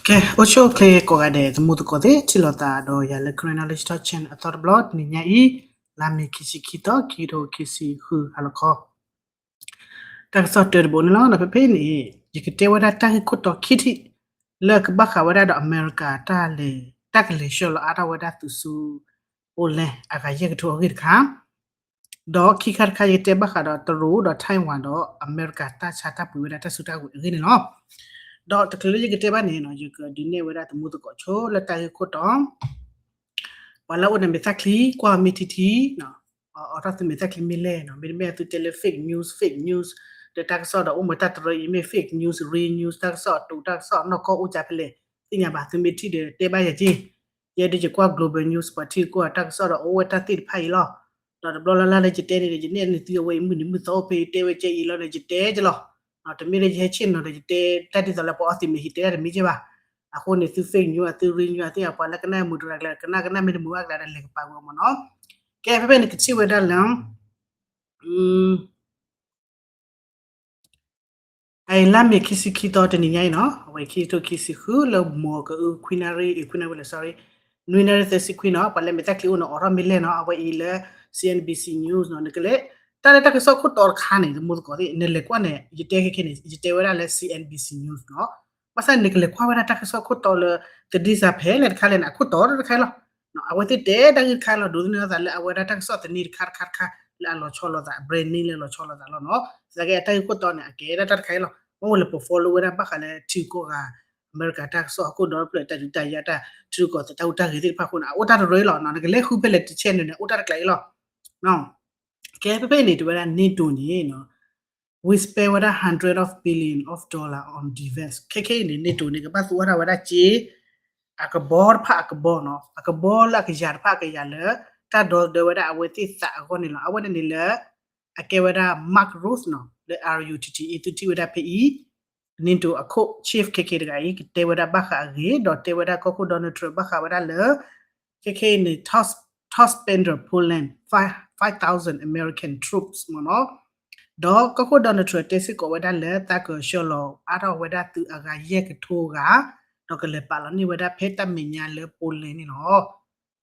ကဲ အိၣ်ဆူၣ်အိၣ်ချ့ကိးဂၤဒဲး သမူသကိးသ့ၣ် ထံၣ်လိာ်သးဒီးယၤလၢ Karen Knowledge Talk Channel အသီတဘျီ တနံၤညါအံၤ လါမ့ၤခံဆံခံသီ ခံကထိခံဆံဃု ဟါလီၤခီ တၢ်ကစီၣ်တၢတဘိန့ၣ်လီၤ. ဖဲဖဲအံၤန့ၣ် ယကတဲဝဲဒၣ်တၢ်ဂ့ၢ်ခိၣ်တီခံထံၣ် လၢကဘၣ်ဃးဝဲဒၣ်ဒီးအမဲရကၤ တၢ်လဲၤ တၢ်ကလဲၤဆှၢလီၤအါထီၣ်ဝဲဒၣ်သုးဆူ Poland အဂၤယဲၢ်ကထိအဂ့ၢ်တခါ ဒီးခံခါတခါ ယကတဲဘၣ်ဃးဒီးတရူးဒီး Taiwan ဒီးအမဲရကၤ တၢ်ဆါတၢ်ပှ့ၤဝဲဒၣ်တၢ်စုတၢ်ဝဲၤအဂ့ၢ်န့ၣ်လီၤ. ဒီးတချုးလၢယကတဲဘၣ်န့ၣ် ယကဒုးနဲၣ်ဝဲဒၣ်သမူသကိးဆိလၢတၢ်ဂ့ၢ်ခိၣ်တီ ပှၤလၢအအိၣ်န့ၣ် မဲာ်သၣ်ချံ ကွၢ်မ့ၢ်ထံထံ အိးထီၣ်သုမဲာ်သၣ်ချံမ့ၢ်လဲၣ်နီၤ, မ့တမ့ၢ်သုတဲလၢ fake news, fake news ဒီးတၢ်ကစီၣ်ဒီးအိၣ်မ့ၢ်တၢ်တရၢအံၤမ့ၢ် fake news, real news, တၢ်ကစီၣ်အတူး တၢ်ကစီၣ်နီၢ်ကီၢ်အိၣ်ကၢ်ဖဲလဲၣ် သ့ၣ်ညါဘၣ်, သုမ့ၢ်ထံၣ်ဒီးတဲဘၣ်ယၤက့ၤ. ယဲဒုးယကွၢ် global news ပှၤထံကီၢ်တၢ်ကစီၣ်ဒီးအိၣ်ဝဲတၢ်သ့ၣ်တဖၣ်အံၤလီၤ. ဒီးတဘျီလၢ်လၢ်လၢယတဲန့ၣ်ဒီး ယနဲၣ်န့ၢ်သုအဝဲအံၤ မုၢ်နံၤမုၢ်သီအိၣ်ဖဲအံၤ တဲဝဲကဲအံၤလီၤဒီး ယတဲကလီၤ. တမ့ၢ်လၢယဟဲဆ့ၣ်နီၤဒီး ယတဲတၢ်ဒ်သိးလၢပှၤအီသံးမ့ၢ်ဟံး တဲတၢ်တမံၤက့ၤဘၣ်. အဃိန့ၣ် သု fake news အသု real news အသ့ၣ်ညါ ပှၤလၢကနၣ်မုာ်တဂၤကျါ ကနၣ်ကနၣ် မ့ၢ်တမုာ်ဘၣ်ကျါဒီး လဲၤကပာ်ဝဲအီၤမ့ၢ်နီၤ. ကဲ ဖဲဖဲန့ၣ် ကထံၣ်ဝဲဒၣ်လၢ အလါမ့ၤခံဆံခံသီ တနံၤညါအံၤနီၤ, အဝဲခံကထိခံဆံဃု လၢမိၢ်ကအု ခွံနၣ်ရံၣ် အခွံနၣ်ရံၣ်လၢ sorry, နွံနၣ်ရံၣ်သၢဆံခွံနီၤ, ပှၤလၢမဲာ်သၣ်ချံအိၣ်န့ၣ် အိးထီၣ်မ့ၢ်လဲၣ်နီၤ, အဝဲအံၤလၢ CNBC News နီၤ, နကလဲၤ တၢ်လၢတၢ်ကစီၣ်ခိၣ်တီတခါန့ၣ် သမူသကိးသ့ၣ် နလဲၤကွၢ်န့ၣ် ယတဲခဲခဲန့ၣ် ယတဲဝဲဒၣ်လၢ CNBC News နီၤ, ဘၣ်ဆၣ်န့ၣ် နကလဲၤကွၢ်ဝဲဒၣ်တၢ်ကစီၣ်ခိၣ်တီလၢ သဒံစၢ်ဖဲလဲၣ်တခါလဲၣ်န့ၣ် အခိၣ်တီတခါလီၤ. အဝဲသ့ၣ်တဲတၢ်ဂ့ၢ်တခါလီၤ, ဒိးသန့ၤအသးလၢအဝဲဒၣ်တၢ်ကစီၣ်သန့တခါတခါတခါ လၢအလီၤဆီလိာ်သး အ brand name လၢလီၤဆီလိာ်သးလီၤနီၤ, သနာ်က့အတၢ်ဂ့ၢ်ခိၣ်တီန့ၣ် အကဲဒၣ်တၢ်တခါအံၤလီၤ. မ့ၢ်ဝဲလၢပ follow ဝဲဒၣ်ဘၣ်ဃးလၢထံကီၢ်ဂၤ အမဲရကၤတၢ်ကစီၣ်ဟီၣ်ခိၣ်ဒီဖျၢၣ် တၢ်ဒုးတၢ်ယၤတၢ်ထံရူၢ်ကီၢ်သဲးတၢ်ဟူးတၢ်ဂဲၤသ့ၣ်တဖၣ်အဃိန့ၣ် အအိၣ်တၢ်တရၢအံၤလီၤနီၤ, နကလဲၤဃုဖဲလဲၣ်တ channel န့ၣ် အအိၣ်တၢ်တကျါအံၤလီၤ. ကဲ ဖဲဖဲအံၤန့ၣ် တဲဝဲဒၣ် NATO န့ၣ် we spend ဝဲဒၣ် hundred of billion of dollar on defense ခဲခဲအံၤန့ၣ် NATO န့ၣ် ကဘၣ်သူအီၣ်ထီၣ်ဝဲဒၣ်က့ အကဘီတဖၣ်အကဘီနီၤ, အကဘီလၢအကယၤတဖၣ်အကယၤလၢ တၢ်ဒီသဒၢဝဲဒၣ်အဝဲသ့ၣ်သးအဂီၢ်န့ၣ်လီၤ. အဝဲန့ၣ်န့ၣ်လၢ အကဲဝဲဒၣ် Mark Rutte နီၤ လၢ R U T T E သုထံၣ်ဝဲဒၣ်ဖဲအံၤ NATO အခိၣ် chief ခဲခဲတဂၤအံၤ ကတဲဝဲဒၣ်ဘၣ်ဃးအဂ့ၢ် ဒီးတဲဝဲဒၣ်ကီၢ်ခိၣ် Donald Trump ဘၣ်ဃးဝဲဒၣ်လၢ ခဲခဲအံၤန့ၣ် top top spender Poland five five thousand American troops မ့ၢ်နီၤ, ဒီးကီၢ်ခိၣ် Donald Trump တဲစ့ၢ်ကီးဝဲဒၣ်လၢ သးကဆှၢလီၤအါထီၣ်ဝဲဒၣ်သုးအဂၤယဲၢ်ကထိဂၤ, ဒီးကလဲၤပာ်လီၤန့ၢ်ဝဲဒၣ်ဖဲတၢ်မဲာ်ညါလၢ Poland န့ၣ်လီၤ.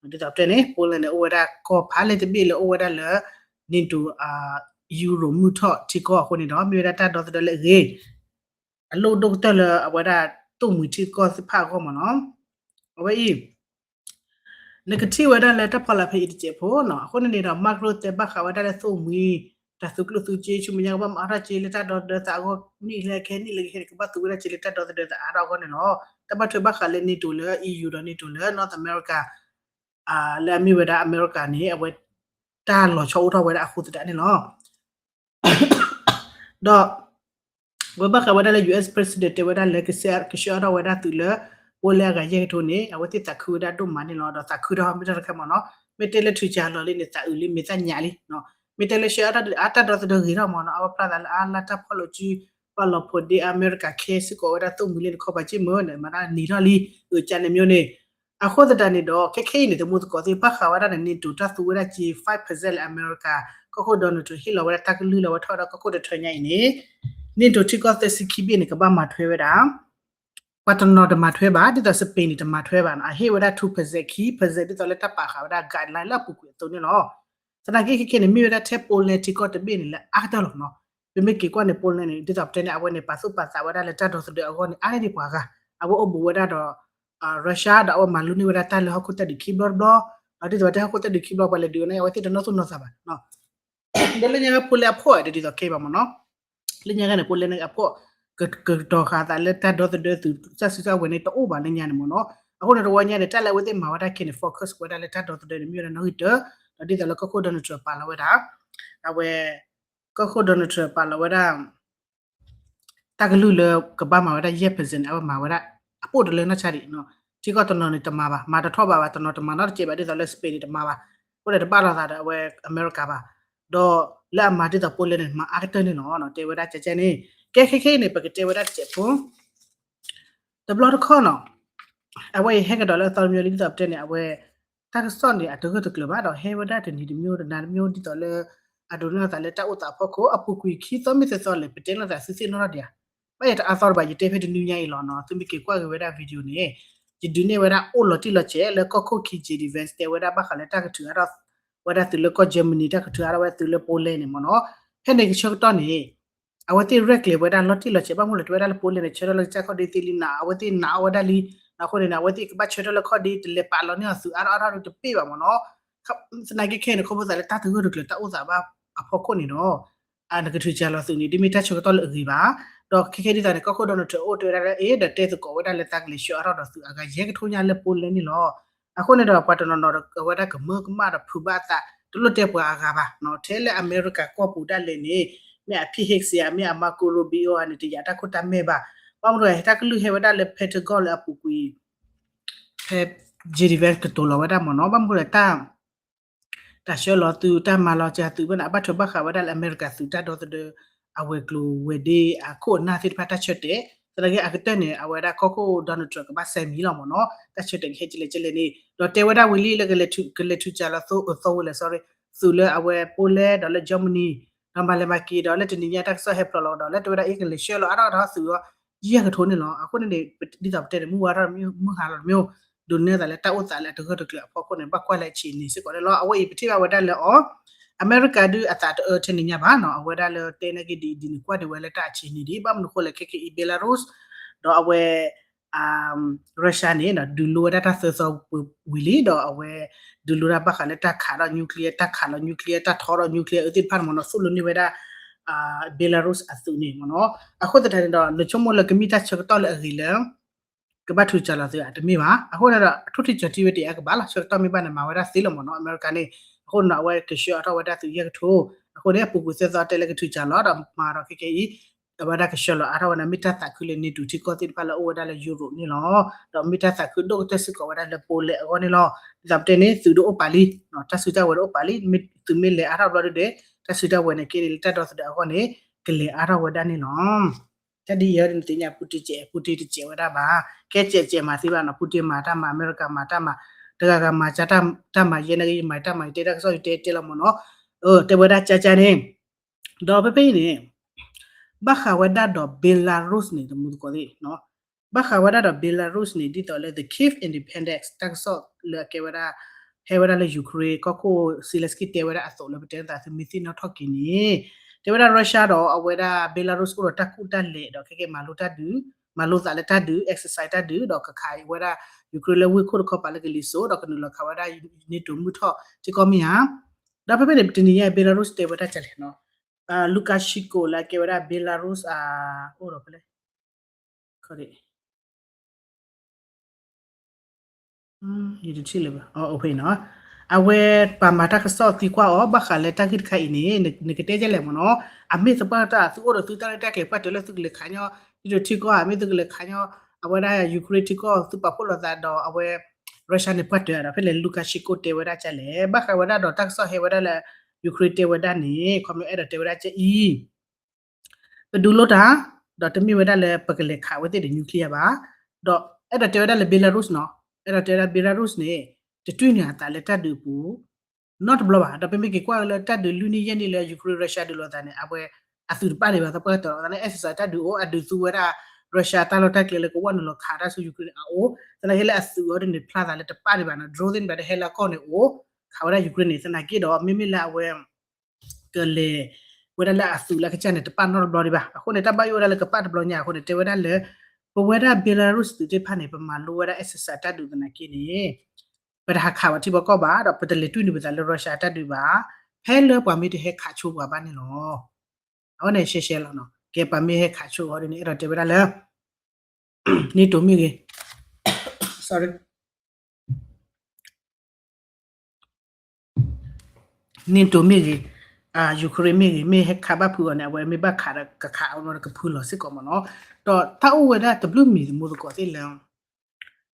ဒ်သိးပတဲန့ၣ် Poland န့ၣ် အိၣ်ဝဲဒၣ်ကီၢ်ဖးလဲၢ်တဘ့ၣ်လၢအိၣ်ဝဲဒၣ်လၢ NATO အ Euro မုၢ်ထီၣ်ထံကီၢ်အဃိန့ၣ်ဒီး မ့ၢ်ဝဲဒၣ်တၢ်ဒီသဒၢလၢအဂ့ၤ အလိၣ်ဒိၣ်ကတၢၢ်လၢအဝဲဒၣ်သိၣ်မှံၤထံကီၢ်သ့ၣ်တဖၣ်အဂီၢ်မ့ၢ်နီၤ. အဝဲအံၤ နကထံၣ်ဝဲဒၣ်လၢတၢ်ဖီလာ်ဖဲအံၤတစဲးဖိနီၤ, အဃိန့ၣ်န့ၣ်ဒီး Mark Rutte တဲဘၣ်ဃးဝဲဒၣ်လၢသိၣ်မှံၤ တၢ်သုးကျိၣ်သုးစ့ ဆူမဲာ်ညါကဘၣ်မၤအါထီၣ်က့လၢတၢ်ဒီသဒၢသးအဂီၢ် နံၣ်လၢခဲနံၣ်လၢခဲန့ၣ် ကဘၣ်သူဝဲဒၣ်က့လၢတၢ်ဒီသဒၢသးအါထီၣ်အဂီၢ်န့ၣ်လီၤ. တၢ်ဘၣ်ထွဲဘၣ်ဃးလၢ NATO လၢ EU ဒီး NATO လၢ North America လၢအမ့ၢ်ဝဲဒၣ်အမဲရကၤန့ၣ် အဝဲတၢ်လီၤဆီအိၣ်ထီၣ်ဝဲဒၣ်အဃိသတးန့ၣ်လီၤ. ဒီး ဝဲဘၣ်ဃးဝဲဒၣ်လၢ US President တဲဝဲဒၣ်လၢကဆှၢအါထီၣ်ဝဲဒၣ်သုးလၢ Poland အဂၤယဲၢ်ကထိန့ၣ် အဝဲသ့ၣ်သးခုဝဲဒၣ်ဒိၣ်မးန့ၣ်လီၤ. ဒီးသးခုထီၣ်မ့ၢ်တၢ်တခါမ့ၢ်နီၤ, မ့ၢ်တဲလၢထုးကၢ်လီၤလံန့ၣ် သးအုးလံ မဲာ်သၣ်ညါလံ, မ့ၢ်တဲလၢဆှၢအါထီၣ်အတၢ်ဒီသဒၢဂ့ၤထီၣ်မ့ၢ်နီၤ, အဝဲဖျါသးလၢအါလၢတၢ်ဖီၣ်လိာ်စု ပာ်လီၤဖိးဒ့အမဲရကၤခဲစ့ၢ်ကီးဝဲဒၣ်သိၣ်မှံၤလံန့ၣ် ခီပၤက့ၢ်မ့ၢ်န့ၣ် မၤတၢ်နံၤထီၣ်လံ အကန့ၣ်မ့ၢ်န့ၣ် အဃိသတးန့ၣ်ဒီး ခဲခဲအံၤန့ၣ် သမူသကိးသ့ၣ် ဘၣ်ဃးဝဲဒၣ်န့ၣ် NATO တၢ်သူဝဲဒၣ်က့ five percent လၢအမဲရကၤ ကီၢ်ခိၣ် Donald Trump ဟ့ၣ်လီၤဝဲဒၣ်တၢ်ကလုၢ်လီၤဝဲထီၣ်ဝဲဒၣ်ကီၢ်ခိၣ်တထၢညါအံၤန့ၣ် NATO ထံကီၢ်သၢဆံခံဘ့ၣ်န့ၣ် ကဘၣ်မၤထွဲဝဲဒၣ် ပှၤတနီၤတမၤထွဲဘၣ် ဒ်သိး Spain န့ၣ် တမၤထွဲဘၣ်နီၤ, အဟ့ၣ်ဝဲဒၣ် two percent ခံ percent ဒ်သိးလၢတၢ်ပာ်ဃာ်ဝဲဒၣ် guideline လၢအပူၤကွံာ်အသိးန့ၣ်လီၤ. သနာ်က့ခဲခဲန့ၣ် မ့ၢ်ဝဲဒၣ်ထဲ Poland ထံကီၢ်တဘ့ၣ်န့ၣ်လၢအါကတၢၢ်လီၤနီၤ. ပမ့ၢ်က့ၤကွၢ်န့ၣ် Poland န့ၣ် ဒ်သိးပတဲန့ၣ် အဝဲန့ၣ် ပာ်သူၣ်ပာ်သးဝဲဒၣ်လၢတၢ်ဒီသဒၢအဂီၢ်န့ၣ် အါန့ၢ်ဒံးပှၤဂၤ, အဝဲအိၣ်ဘူးဝဲဒၣ်ဒီး Russia ဒီးအဝဲမၤလူန့ၢ်ဝဲဒၣ်တၢ်လၢဟီၣ်ခိၣ်တၢ်ဒုးခံဘျီတဘျီ, ဒ်သိးပတဲဟီၣ်ခိၣ်တၢ်ဒုးခံဘျီ ပှၤလဲၤဒုးအီၤန့ၣ် အဝဲသ့ၣ်တနီၣ်သူၣ်နီၣ်သးဘၣ် ဒီးလၢညါ Poland အဖှီၣ်ဒီးဒ်သိးခဲအံၤဘၣ်မ့ၢ်နီၤ, လၢညါခါန့ၣ် Poland န့ၣ်အဖှီၣ် ကတီၤဃာ်သးလၢတၢ်ဒီသဒၢသုးစၢ်စုကဝဲၤန့ၣ် တအိၣ်ဘၣ်လၢညါန့ၣ်မ့ၢ်နီၤ. အဃိန့ၣ် တဝီညါန့ၣ် တၢ်လၢအဝဲသ့ၣ်မၤဝဲဒၣ်ခဲန့ၣ် focus ဝဲဒၣ်လၢတၢ်ဒီသဒၢန့ၣ် မ့ၢ်ဝဲဒၣ်နီၣ်ဂံၢ်တၢ, ဒီးဒ်သိးလၢကီၢ်ခိၣ် Donald Trump ပာ်လီၤဝဲဒၣ်, အဝဲ ကီၢ်ခိၣ် Donald Trump ပာ်လီၤဝဲဒၣ် တၢ်ကလုၢ်လၢကဘၣ်မၤဝဲဒၣ်ယဲၢ် percent န့ၣ် အဝဲမၤဝဲဒၣ် အပိၣ်တလၢနီၢ်ဆါဒံး, ထံကီၢ်တနီၤန့ၣ်တမၤဘၣ်, မၤတထီၣ်ဘးဘၣ်, တနီၤတမၤနီတစဲးဘၣ် ဒ်သိးလၢ Spain န့ၣ်တမၤဘၣ်, အဃိန့ၣ်တဘၣ်လိာ်သးဒီးအဝဲအမဲရကၤဘၣ်, ဒီးလၢအမၤဒ်သိး Poland န့ၣ် မၤအါကတၢၢ်န့ၣ်လီၤ, တဲဝဲဒၣ်ကဲကဲန့ၣ်, ကဲခဲခဲအံၤန့ၣ် ပကတဲဝဲဒၣ်တစဲးဖိ တဘျီတခီၣ်နီၤ, အဝဲအံၤဟဲကဒီးလၢအသီတမံၤလံ ဒ်သိးပတဲန့ၣ် အဝဲ တၢ်ကစီၣ်န့ၣ်အတဂၢၢ်တကျၢၤဘၣ်ဒီး ဟဲဝဲဒၣ်တနံၤတမံၤတနၤတမံၤ ဒ်သိးလၢ အဒိးန့ၢ်လိာ်သးလၢတၢ်အိၣ်သးအဖီခိၣ် အပူၤကွံာ်ခံသီမ့ၢ်သၢသီလဲၣ် ပတဲလိာ်သးသုသ့ၣ်နီၣ်ထီၣ်ဒံးဧါ, ဘၣ်ယတအါသီတဘၣ် ယတဲဖဲတနွံညါအံၤလီၤနီၤ. သုမ့ၢ်က့ၤကွၢ်က့ၤဝဲဒၣ် video န့ၣ် ယဒုးနဲၣ်ဝဲဒၣ်အိၣ်လီၤတံၢ်လီၤဆဲးလၢကီၢ်ခိၣ် J D Vance တဲဝဲဒၣ်ဘၣ်ဃးလၢတၢ်ကထုးအါထီၣ် ဝဲဒၣ်သုးလၢကီၢ် Germany တၢ်ကထုးအါထီၣ်ဝဲသုးလၢ Poland န့ၣ်မ့ၢ်နီၤ. ဖဲန့ၣ်ကဆၢကတီၢ်န့ၣ် အဝဲသ့ၣ်ရဲၣ်ကျဲၤဝဲဒၣ်လီၤတံၢ်လီၤဆဲး ဘၣ်မနုၤလဲၣ် တဲဝဲဒၣ်လၢ Poland န့ၣ် ဆၢထၢၣ်လၢကစၢ်ခီၣ်ဒ့သ့လံနီၤ အဝဲသ့ၣ်နာ်အီၣ်ဝဲဒၣ်လံ. အဃိန့ၣ် အဝဲသ့ၣ်ကဘၣ်ဆၢထၢၣ်လၢခီၣ်ဒ့ တလဲၤပာ်လီၤန့ၢ်အီၤသုးအါထီၣ်အါထီၣ်ဒီးတပ့ၢ်ဘၣ်မ့ၢ်နီၤ. သနာ်က့ခဲအံၤန့ၣ် ခီဖျိသးလၢတၢ်တဂၢၢ်တကျၢၤတၢ်အိၣ်သးဘၣ်အဖီခိၣ်န့ၣ်ဒီး နကထုးစှၤလီၤသုးန့ၣ် ဒ်မ့ၢ်တၢ်ဆၢကတီၢ်လၢအဂ့ၤဘၣ်. ဒီးခဲခဲဒ်သိးန့ၣ် ကီၢ်ခိၣ် Donald Trump အိၣ်တဲဝဲဒၣ်လၢ အ့ ဒီးတဲသကိးဝဲဒၣ်လၢသးကလဲၤဆှၢအါထီၣ်ဒီးသုးအဂၤယဲၢ်ကထိညါလၢ Poland န့ၣ်လီၤ. အဃိန့ၣ်ဒီး ပှၤတနီၤနီၤဒီး အဝဲဒၣ်ကမၢကမၣ်ဒီးဖုးဘၣ်အသး တလိၣ်တဲပှၤအဂၤဘၣ်နီၤ. ထဲလၢအမဲရကၤကီၢ်ပူၤဒၣ်လဲာ်န့ၣ် မ့ၢ်အ Pete Hegseth မ့ၢ်အ Marco Rubio န့ၣ် တယာ်တၢ်ခိၣ်တၢ်မဲာ်ဘၣ်. ဘၣ်မနုၤလဲၣ် တၢ်ကလုၢ်ဟဲဝဲဒၣ်လၢ Pentagon လၢအပူၤကွံာ် ဖဲ J D Vance ကတိၤလီၤဝဲဒၣ်မ့ၢ်နီၤ. ဘၣ်မနုၤလဲၣ် တၢ် တၢ်ဆှၢလီၤသုး တၢ်မၤလီၤစၢၤသုးဘၣ်န့ၣ် အဘၣ်ထွဲဘၣ်ဃးဝဲဒၣ်လၢအမဲရကၤသုးတၢ်ဒီသဒၢ အဝဲၤကျိၤဝဲၤဒ့အခိၣ်အနၢ်သ့ၣ်တဖၣ်တၢ်ဆၢတဲာ်. သနာ်က့အကတၢၢ်န့ၣ် အဝဲဒၣ်ကီၢ်ခိၣ် Donald Trump ကဘၣ်စဲးမံၤလီၤမ့ၢ်နီၤ တၢ်ဆၢတဲာ်ကဟဲကလဲၣ်ကလဲၣ်န့ၣ် ဒီးတဲဝဲဒၣ်ဝံၤလံလၢ ကလဲၤထုးစှၤလီၤသိ သိဝဲလဲၣ် sorry သုးလၢအဝဲ Poland ဒီးလၢ Germany ဒီးမၤလဲၤမၤက့ၤဒီးလၢတနံၤညါတၢ်ကစီၣ်ဟဲဖျိးလီၤဒီး လၢတဲဝဲဒၣ်အ့ ကလဲၤဆှၢလီၤအါထီၣ်ဒီးသုးအီၤ ယဲၢ်ကထိန့ၣ်လီၤ. အဃိန့ၣ်န့ၣ် ဒ်သိးပတဲန့ၣ် မုၢ်ဝါထီၣ်မုၢ်ဟါလီၤတမ့ၢ် ဒိးန့ၢ်သးလၢတၢ်အိၣ်သးလၢအတဂၢၢ်တကျၢၤအဖီခိၣ်န့ၣ် ဘၣ်ကွၢ်လၢအဆံးန့ၣ်စ့ၢ်ကီးန့ၣ်လီၤ. အဝဲအံၤပထံၣ်ဘၣ်ဝဲဒၣ်လၢအီၤ အမဲရကၤဒုးအသးတအၢထဲန့ၣ်ညါဘၣ်နီၤ အဝဲဒၣ်လၢတဲန့ၢ်က့ၤဒ်အံၤဒ်န့ၣ် ကွၢ်ဒံးဝဲလၢတၢ်အဆံးန့ၣ်ဒ် ဘၣ်မနုၤအဃိလဲၣ် ခဲကနံၣ်အံၤ Belarus ဒီးအဝဲ Russia န့ၣ် ဒုးလိဝဲဒၣ်တၢ်သၢသီဝံၤလံ ဒီးအဝဲ ဒုးလိတၢ်ဘၣ်ဃးလၢတၢ်ခးဒီး nuclear တၢ်ခးလီၤ nuclear တၢ်ထီဒီး nuclear အၢသ့ၣ်တဖၣ်န့ၣ်မ့ၢ်နီၤ သိၣ်လိန့ၢ်ဝဲဒၣ် Belarus အသုးန့ၣ်မ့ၢ်နီၤ. အဃိသတးန့ၣ်ဒီး နဆိကမိၣ်လၢကမ့ၢ်တၢ်ဆၢကတီၢ်လၢအဂ့ၤလၢ ကဘၣ်ထုးစှၤလီၤသုးဧါ တမ့ၢ်ဘၣ်. အဃိန့ၣ်ဒီး ထိၣ်ထံကၠီၤထံဝဲတယါကဘၣ်လီၤ ဆၢကတီၢ်မ့ၢ်ဘၣ်န့ၣ် မၤဝဲဒၣ်သ့လီၤမ့ၢ်နီၤ အမဲရကၤန့ၣ်. အဃိန့ၣ်ဒီး အဝဲကဆှၢအါထီၣ်ဝဲဒၣ်သုးယဲၢ်ကထိ အဃိန့ၣ် အပူၤကွံာ်သၢသီတဲလၢကထုးစှၤလီၤဒီးမၤဒီးခဲကနံၣ်အံၤ အဝဲဒၣ်ကဆှၢလီၤအါထီၣ်ဝဲန့ၣ် မ့ၢ်တၢ်သးခုလၢ NATO ထံကီၢ်သ့ၣ်တဖၣ်လၢအအိၣ်ဝဲဒၣ်လၢ Europe န့ၣ်လီၤ. ဒီးမ့ၢ်တၢ်သးခုဒိၣ်ကတၢၢ်စ့ၢ်ကီးဝဲဒၣ်လၢ Poland အဂီၢ်န့ၣ်လီၤ. ဒ်သိးပတဲန့ၣ် သုးဒိၣ်အိၣ်ပာ်လံ တၢ်စုကဝဲၤဒိၣ်အိၣ်ပာ်လံ မ့ၢ်သုးမ့ၢ်လဲၤအါထီၣ်ဘျီဒုဒီး တၢ်စုကဝဲၤန့ၣ်က့န့ၣ် လၢတၢ်ဒီသဒၢအဂီၢ်န့ၣ် ကလဲၤအါထီၣ်ဝဲဒၣ်န့ၣ်လီၤ. တၢ်ဒ်အံၤဒ်နသ့ၣ်ညါ Putin စဲး Putin တစဲးဝဲဒၣ်ဘၣ် ကဲစဲးစဲးမၤသ့ဘၣ်နီၤ Putin မၤတၢ်မၤ အမဲရကၤမၤတၢ်မၤ တဂၤဂၤမၤတၢ်မၤ ယဲန့ၣ်က့ ယမၤတၢ်မၤ ယတဲတၢ်ကစီၣ် ယတဲတဲလီၤမ့ၢ်နီၤ. တဲဝဲဒၣ်ကၠၢ်ကၠၢ်န့ၣ် ဒီးဖဲဖဲအံၤန့ၣ် ဘၣ်ဃးဝဲဒၣ်ဒီး Belarus န့ၣ် တမူသကိးသ့ၣ် ဘၣ်ဃးဝဲဒၣ်ဒီး Belarus န့ၣ် ဒ်သိးလၢ the Kyiv Independence တၢ်ကစီၣ်လၢအကဲဝဲဒၣ် ဟဲဝဲဒၣ်လၢ Ukraine ကီၢ်ခိၣ် Zelensky တဲဝဲဒၣ်အသိးလၢပတဲသးသုမ့ၢ်သ့ၣ်နီၣ်ထီၣ်က့ၤန့ၣ် တဲဝဲဒၣ် Russia ဒီးအဝဲဒၣ် Belarus အိၣ်ဒီးတၢ်ကူၣ်တၢ်လဲၤဒီးခဲကဲမၤလိတၢ်ဒုး မၤလိသးလၢတၢ်ဒုး exercise တၢ်ဒုး ဒီးကခးဝဲဒၣ် Ukraine လၢဝ့ၢ်ခိၣ်တခီပၤလၢကလံၤစိး ဒီးကနုာ်လီၤခးဝဲဒၣ် NATO မုၢ်ထီၣ်ထံကီၢ်မ့ၢ်ဧါ. ဒီးဖဲဖဲန့ၣ် တနံၤညါ Belarus တဲဝဲဒၣ်ကလဲၣ်နီၤ Lukashenko လၢအကဲဝဲဒၣ် Belarus အ အိၣ်ဒီးဖဲလဲၣ် ယတထံၣ်လၢၤဘၣ် အဖဲနီၤ အဝဲပှၤမၤတၢ်ကစီၣ်သံကွၢ်အီၤ ဘၣ်ဃးလၢတၢ်ဂ့ၢ်တခါအံၤန့ၣ် နကတဲဒ်လဲၣ်မ့ၢ်နီၤ အမ့ၢ်သပှၢ်တၢ် သုအိၣ်ဒီးသုတၢ်ရဲၣ်တၢ်ကျဲၤပှဲၤတုၤလၢသုကလဲၤခးညီ ဒ်သိးထံကီၢ် အမ့ၢ်သုကလဲၤခးညီ အဝဲဒၣ် Ukraine ထံကီၢ် သုပာ်ဖှိၣ်လိာ်သးဒီးအဝဲ Russia န့ၣ်ပှဲၤတုၤဒီး ဖဲလဲၣ် Lukashenko တဲဝဲဒၣ်ကလဲၣ် ဘၣ်ဃးဝဲဒၣ်ဒီးတၢ်ကစီၣ်ဟဲဝဲဒၣ်လၢ Ukraine တဲဝဲဒၣ်န့ၣ် ခီမ့ၢ်အဲၣ်ဒိးတဲဝဲဒၣ်ကအံၤ ပဒုးလိတၢ် ဒီးတမ့ၢ်ဝဲဒၣ်လၢပကလဲၤခးဝဲသ့ၣ်ဒီး nuclear ဘၣ်, ဒီးအဲၣ်ဒိးတဲဝဲဒၣ်လၢ Belarus နီၤ, အဲၣ်ဒိးတဲဝဲဒၣ် Belarus န့ၣ် တတွံၢ်န့ၢ်အသးလၢတၢ်ဒုးအပူၤ နီတဘျီဘၣ်, ဒီးပမ့ၢ်က့ၤကွၢ်လၢတၢ်ဒုးလွံၢ်နံၣ်ယဲၢ်နံၣ်လၢ Ukraine Russia ဒုးလိာ်သးန့ၣ် အဝဲအသုးတပာ်ဒံးဘၣ် သပှၢ်ကတၢၢ်လီၤသးန့ၣ် exercise တၢ်ဒုးအိၣ် အဒုးသူဝဲဒၣ် Russia တၢ်လီၢ်တၢ်ကျဲလၢကဝီၤနုာ်လီၤခးတၢ်ဆူ Ukraine န့ၣ် အအိၣ်, သနာ်က့လၢအသုးအီၤဒ်န့ၣ်ဖျါသးလၢတပာ်ဒံးဘၣ်နီၤ, drone သ့ၣ်တဖၣ်ဒီးဟဲလၢအကီၢ်န့ၣ်အိၣ်, ခးဝဲဒၣ် Ukraine န့ၣ် သနာ်က့ဒီး မ့မ့ၢ်လၢအဝဲ ကလဲၤဝဲဒၣ်လၢအသုးလၢအကစၢ်န့ၣ် တပာ်နီတဘျီဒံးဘၣ်. အဃိန့ၣ် တၢ်ဘၣ်ယိၣ်ဝဲဒၣ်လၢကပာ်တဘျီညါအဃိန့ၣ် တဲဝဲဒၣ်လၢ ပဝဲဒၣ် Belarus သုးသ့ၣ်တဖၣ်န့ၣ် ပမၤလိဝဲဒၣ် exercise တၢ်ဒုးသနာ်က့န့ၣ် ပတဟးခးဘၣ်ထံဖိကီၢ်ဖိဘၣ်, ဒီးပတလဲၤတွံၢ်န့ၢ်ပသးလၢ Russia တၢ်ဒုးဘၣ်, ဖဲလၢပှၤမ့ၢ်တဟဲခးဆိပှၤဘၣ်န့ၣ်လီၤ. အဝဲန့ၣ်ရှဲရှဲလီၤနီၤ. ကဲ ပှၤမ့ၢ်ဟဲခးဆိအီၤဒ်န့ၣ် အဲၣ်ဒိးတဲဝဲဒၣ်လၢ NATO မ့ၢ်ဂ့ၤ sorry NATO မ့ၢ်ဂ့ၤ, Ukraine မ့ၢ်ဂ့ၤ, မ့ၢ်ဟဲခးဘၣ်ဖုးအီၤန့ၣ် အဝဲမ့ၢ်ဘၣ်ခးဒီး ကခးအီၤဒီးကဖုလီၤစ့ၢ်ကီးမ့ၢ်နီၤ. ဒီးတၢ်အိၣ်ဝဲဒၣ်တဘျုးမံၤသမူသကိးသ့ၣ်လၢ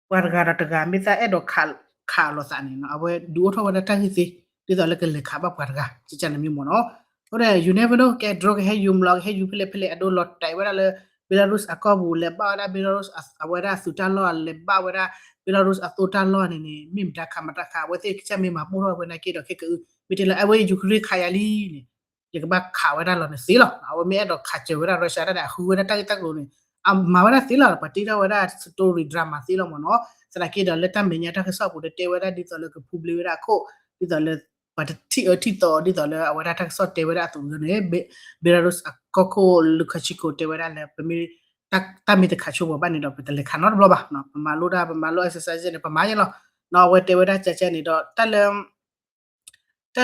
ပှၤတဂၤဒီးတဂၤ မ့ၢ်သးအဲၣ်ဒိးခးလိာ်သးန့ၣ်နီၤ, အဝဲဒုးအိၣ်ထီၣ်ဝဲဒၣ်တၢ်ဂ့ၢ်သ့, ဒ်သိးလၢကလဲၤခးဘၣ်ပှၤတဂၤ ကကန့ၣ်မ့ၢ်မ့ၢ်နီၤ. အဃိန့ၣ် you never know, ကဲ drone ကဟဲယူၤ မလီၤ ကဟဲယူၤဖဲလဲၣ်ဖဲလဲၣ် အဒိလီၤတဲာ်ဝဲဒၣ်လၢ Belarus အကီၢ်ပူၤ လဲၤဘၣ်ဝဲဒၣ် Belarus အဝဲဒၣ်သုးတၢ်လီၢ် လဲၤဘၣ်ဝဲဒၣ် Belarus အသိတၢ်လီၢ်န့ၣ်န့ၣ် မ့ၢ်မတၤခးမတၤခး အဝဲသ့ၣ်ကစၢ်မ့ၢ်မၤပိၢ်ထီၣ်ဝဲနာ်က့ဒီး ခဲကအု မ့ၢ်တဲလၢအဝဲ Ukraine ခးယၤလံန့ၣ် ယကဘၣ်ခးဝဲဒၣ်လီၤန့ၣ်သ့လီၤ. အဝဲမ့ၢ်အဲၣ်ဒိးခးစၢၤဝဲဒၣ် Russia တၢ်န့ၣ် အဃုဝဲဒၣ်တၢ်ဂ့ၢ်တၢ်ကျိၤန့ၣ် အမၤဝဲဒၣ်သ့လီၤ. ပှၤတ့ထီၣ်ဝဲဒၣ် story drama သ့လီၤမ့ၢ်နီၤ. သနာ်က့ဒီးလၢတၢ်မဲာ်ညါတၢ်ကစီၣ်အပူၤဒီးတဲဝဲဒၣ်ဒ်သိးလၢကပူၤဘျ့ဝဲဒၣ်အခိၣ် ဒ်သိးလၢ ပှၤတထံၣ်အၢထံၣ်သီအီၤ ဒ်သိးလၢအဝဲဒၣ်တၢ်ကစီၣ်တဲဝဲဒၣ်အသိးန့ၣ် Belarus အကီၢ်ခိၣ် Lukashenko တဲဝဲဒၣ်လၢ ပမ့ၢ် တၢ်မ့ၢ်တခးဆိပှၤဘၣ်န့ၣ်ဒီး ပတလဲၤခးနီတဘျီဘၣ်. ပမၤလိတၢ် ပမၤလိ exercise န့ၣ် ပမၤယဲလီၤ. အဝဲတဲဝဲဒၣ်ကဲကဲန့ၣ်ဒီး တၢ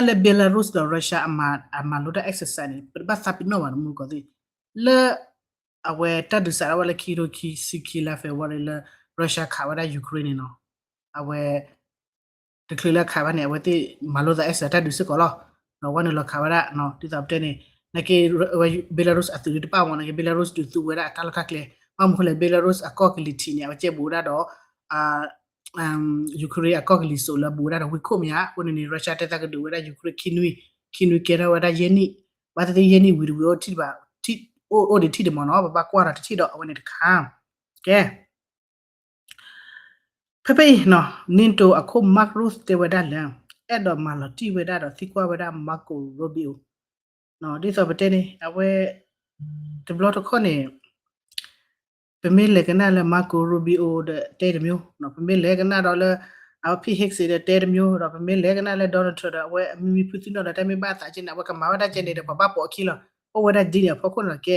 ်လၢ Belarus ဒီး Russia အမၤလိတၢ် exercise န့ၣ် ပတဘၣ်သးပ့ၤနီၣ်ဘၣ်တမူကီၢ်သ့ၣ် လၢ အဝဲတၢ်ဒုးစးထီၣ်ဝဲလၢခံကထိခံဆံခံလါ February လၢ Russia ခးဝဲဒၣ် Ukraine န့ၣ်နီၤ. အဝဲ တချုးလၢခးဘၣ်န့ၣ် အဝဲသ့ၣ်မၤလိသး exercise တၢ်ဒုးစ့ၢ်ကီးလီၤ. ဒီးဝဲန့ၣ်လီၤခးဝဲဒၣ် ဒ်သိးပတဲန့ၣ် နာ်က့ Belarus အသုးတပၣ်မ့ၢ် နာ်က့ Belarus ဒုးသူဝဲဒၣ်အတၢ်လီၢ်တၢ်ကျဲ ဘၣ်မနုၤဃိလဲၣ် Belarus အကီၢ်ကလံၤထံးန့ၣ် အဝဲကဲဘူးဒၣ်ဒီး Ukraine အကီၢ်ကလံၤစိးလၢဘူးဒၣ်ဒီးဝ့ၢ်ခိၣ်မ့ၢ်ဧါ. အဃိန့ၣ်န့ၣ် Russia တဲသးကဒုးဝဲဒၣ် Ukraine ခံနွံ ခံနွံကဲထီၣ်ဝဲဒၣ်ယဲၢ်နံၣ် ဘၣ်သ့ၣ်သ့ၣ်ယဲၢ်နံၣ်ဝံၤတဝံၤ အိၣ်ဒံးထံၣ်ဒံးမ့ၢ်နီၤ ပဘၣ်ကွၢ်ဒီးတထံၣ်ဒီးအဝဲန့ၣ်တခါ ကဲ ဖဲဖဲအံၤ NATO အခိၣ် Mark Rutte တဲဝဲဒၣ်လၢ အဲၣ်ဒိးမၤလီၤတံၢ်ဝဲဒၣ်ဒီးသံကွၢ်ဝဲဒၣ် Marco Rubio ဒ်သိးပတဲန့ၣ် အဝဲ တဘျီတခီၣ်န့ၣ် ပမ့ၢ်လဲၤကနၣ်လၢ Marco Rubio ဒီးတဲတမျိုး ပမ့ၢ်လဲၤကနၣ်ဒီးလၢ အဝဲ Pete Hegseth ဒီးတဲတမျိုး ဒီးပမ့ၢ်လဲၤကနၣ်လၢ Donald Trump ဒီးအဝဲအမံမံဖုသံနီၣ်ဒီးတၢ်မ့ၢ်ဘၣ်အသးကဲန့ၣ် အဝဲကမၤဝဲဒၣ်ကဲန့ၣ်ဒီး ပှၤဘၣ်ပိာ်အခံလီၤ. အိၣ်ဝဲဒၣ်ဒ်န့ၣ်အဖီခိၣ်န့ၣ်လီၤကဲ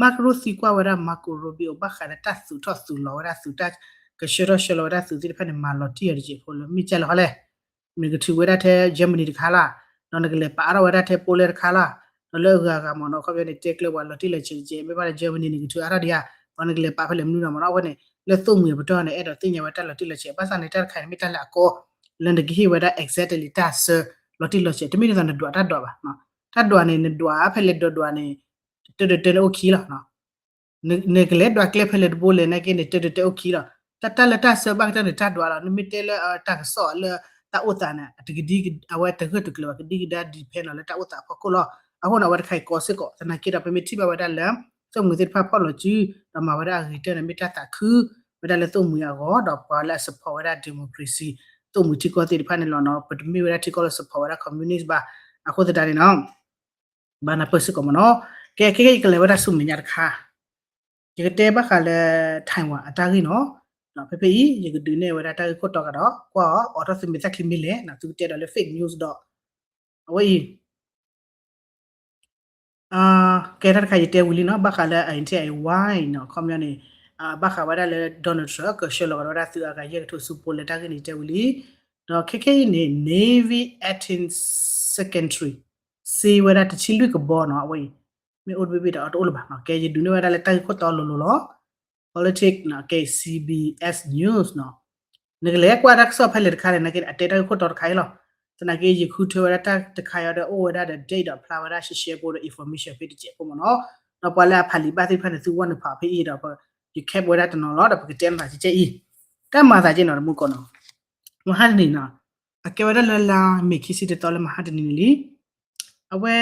Mark Rutte သံကွၢ်ဝဲဒၣ် Marco Rubio ဘၣ်ဃးလၢတၢ်သူးထီၣ်သူးလီၤဝဲဒၣ်သုးတၢ် ကဆှၢထီၣ်ဆှၢလီၤဝဲဒၣ်သုးသ့ၣ်တဖၣ်န့ၣ် မၤလီၤတံၢ်အီၤတစဲးဖိလၢမ့ၢ်ကဲလၢဟီလဲၣ် နကထုးဝဲဒၣ်ထဲ Germany တခါလီၤ, ဒီးနကလဲၤပာ်အါထီၣ်ဝဲဒၣ်ထဲ Poland တခါလီၤ, ဒီးလၢအဂၤဂၤမ့ၢ်နီၤ ခီပညီန့ၣ် တဲကျၢၤပှၤလီၤတံၢ်လီၤဆဲးတကဲး မ့ၢ်ဘၣ်လၢ Germany နကထုးအါထီၣ်ဒံးဧါ, ဒီးနကလဲၤပာ်ဖဲလဲၣ်မနုၤဒီးမ့ၢ်နီၤ အဝဲန့ၣ် လၢသိၣ်မှံၤအပတီၢ်န့ၣ် အဲၣ်ဒိးသ့ၣ်ညါဝဲတၢ်လီၤတံၢ်လီၤဆဲး ဘၣ်ဆၣ်န့ၣ် တၢ်တခါန့ၣ် မ့ၢ်တၢ်လၢအကီ လၢနကဟ့ၣ်ဝဲဒၣ် exactly တၢ်ဆၢ လီၤတံၢ်လီၤဆဲး တမ့ၢ်ဒ်သိးနဒွးတၢ်ဒွးဘၣ်, တၢ်ဒွးန့ၣ် နဒွးဖဲလဲၣ်ဒွးဒွးန့ၣ် တၢတၢတၢန့ၣ်အိၣ်ခံလီၤ နကလဲၤဒွးကျဲဖဲလဲၣ်တဘိလဲၣ် နာ်က့န့ၣ် တၢတၢတၢအိၣ်ခံလီၤ. တၢ် တၢ်လၢတၢ်ဆၢဘၣ်ကတၢၢ်န့ၣ် တၢ်ဒွးလီၤ. နမ့ၢ်တဲလၢတၢ်ကစီၣ်လၢတၢ်အိၣ်သးန့ၣ် အတကဒံ အဝဲတဂၢၢ်တကျၢၤဘၣ် ကဒံကဒါ depend လီၤလၢတၢ်အိၣ်သးအဖီခိၣ်လီၤ. အဃိန့ၣ် အဝဲတခါအံၤကီစ့ၢ်ကီး သနာ်က့ဒီး ပမ့ၢ်ထံၣ်ဘၣ်ဝဲဒၣ်လၢ သိၣ်မှံၤသ့ၣ်တဖၣ်ဖီၣ်လီၤစု ဒီးမၤဝဲဒၣ်အဂ့ၤကတၢၢ်န့ၣ် မ့ၢ်တၢ်သးခု ဝဲဒၣ်လၢသိၣ်မှံၤအဂီၢ် ဒီးပှၤလၢအ support ဝဲဒၣ် democracy သိၣ်မှံၤထံကီၢ်သ့ၣ်တဖၣ်န့ၣ်လီၤနီၤ. ပတမ့ၢ်ဝဲဒၣ်ထံကီၢ်လၢ support ဝဲဒၣ် communist ဘၣ်. အဃိသတးန့ၣ်နီၤ ဘၣ်နၢ်ပၢၢ်စ့ၢ်ကီးမ့ၢ်နီၤ. ကဲ ခဲကဲ ယကလဲၤဝဲဒၣ်ဆူမဲာ်ညါတခါ, ယကတဲဘၣ်ဃးလၢ Taiwan အတၢ်ဂ့ၢ်နီၤ. ဖဲဖဲအံၤ ယကဒုးနဲၣ်ဝဲဒၣ်တၢ်ဂ့ၢ်ခိၣ်တီကဒီး ကွၢ်အီၤ အိးထီၣ်သုမဲာ်သၣ်ချံမ့ၢ်လဲၣ် သုကတဲဒီးလၢ fake news ဒီး အဝဲအံၤ ကဲတၢ်တခါယတဲဝံၤလံနီၤ ဘၣ်ဃးလၢ အ N T I Y နီၤ ခီပညီန့ၣ် ဘၣ်ဃးဝဲဒၣ်လၢ Donald Trump ကဆှၢလီၤကဒီးဝဲဒၣ်သုးအဂၤယဲၢ်ကထိဆူ Poland တၢ်ဂ့ၢ်န့ၣ် ယတဲဝံၤလံ. ဒီးခဲခဲအံၤန့ၣ် Navy acting secretary စ့ဝဲဒၣ်တဆံလွံၢ်ကဘီနီၤ အဝဲအံၤ မ့ၢ်အိၣ်တဘ့ၣ်ဘ့ၣ်ဒီးအတအိၣ်လၢၤဘၣ်နီၤ. ကဲ ယဒုးနဲၣ်ဝဲဒၣ်လၢတၢ်ဂ့ၢ်ခိၣ်တီလိၤလိၤလီၤ. Politics နီၤ ကဲ C B S News နီၤ နကလဲၤကွၢ်တၢ်ကစီၣ်ဖဲလဲၣ်တခါန့ၣ် နာ်က့ အတဲတၢ်ဂ့ၢ်ခိၣ်တီတခါအံၤလီၤ. သနာ်က့ ယဃုထၢဝဲဒၣ်တၢ်တခါအံၤဒီး အိၣ်ဝဲဒၣ်ဒီး date ဒီးဖျါဝဲဒၣ်ရှဲရှဲဖိဒီး information ဖဲတစဲးဖိမ့ၢ်နီၤ. ဒီးပှၤလၢအဖးလံာ်ဘၣ်သ့ၣ်တဖၣ်န့ၣ် သုဝဲနုာ်ဖးဖဲအံၤဒီး ယ cap ဝဲဒၣ်တနီၤလီၤ ဒီးပကတဲမၤသးကဲကဲအံၤ တၢ်မၤသးကဲနီၤ တမူကီၢ်နီၤ မဟါတနံၤနီၤ အကဲဝဲဒၣ်လၢလါမ့ၤခံဆံတသီလၢမဟါတနံၤန့ၣ်လံ. အဝဲ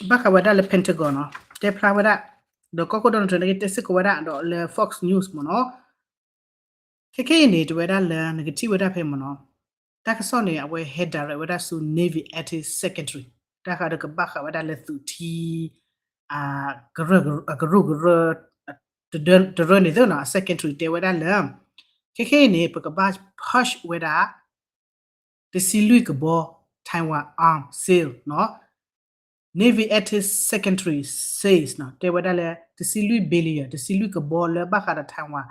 ဘၣ်ဃးဝဲဒၣ်လၢ Pentagon နီၤ တဲဖျါဝဲဒၣ် ဒီးကီၢ်ခိၣ် Donald Trump နာ်က့ တဲစ့ၢ်ကီးဝဲဒၣ်ဒီးလၢ Fox News မ့ၢ်နီၤ. ခဲခဲအံၤန့ၣ် တဝဲဒၣ်လၢနကထံၣ်ဝဲဒၣ်ဖဲမ့ၢ်နီၤ တၢ်ကစီၣ်န့ၣ် အဝဲဟဲ direct ဝဲဒၣ်ဆူ Navy Acting Secretary တၢ်ဃးဒီးကဘၣ်ဃးဝဲဒၣ်လၢသုးထံ ကရၢၢ် ကရူၢ်ကရၢ တရၢၢ်န့ၣ်သ့နီၤ secretary တဲဝဲဒၣ်လၢ ခဲခဲအံၤန့ၣ် ပကဘၣ် purge ဝဲဒၣ် တဆံလွံၢ်ကဘီ Taiwan arm sale နီၤ Navy Acting Secretary says နီၤ တဲဝဲဒၣ်လၢ တဆံလွံၢ် billion တဆံလွံၢ်ကဘီလၢဘၣ်ဃးဒီး Taiwan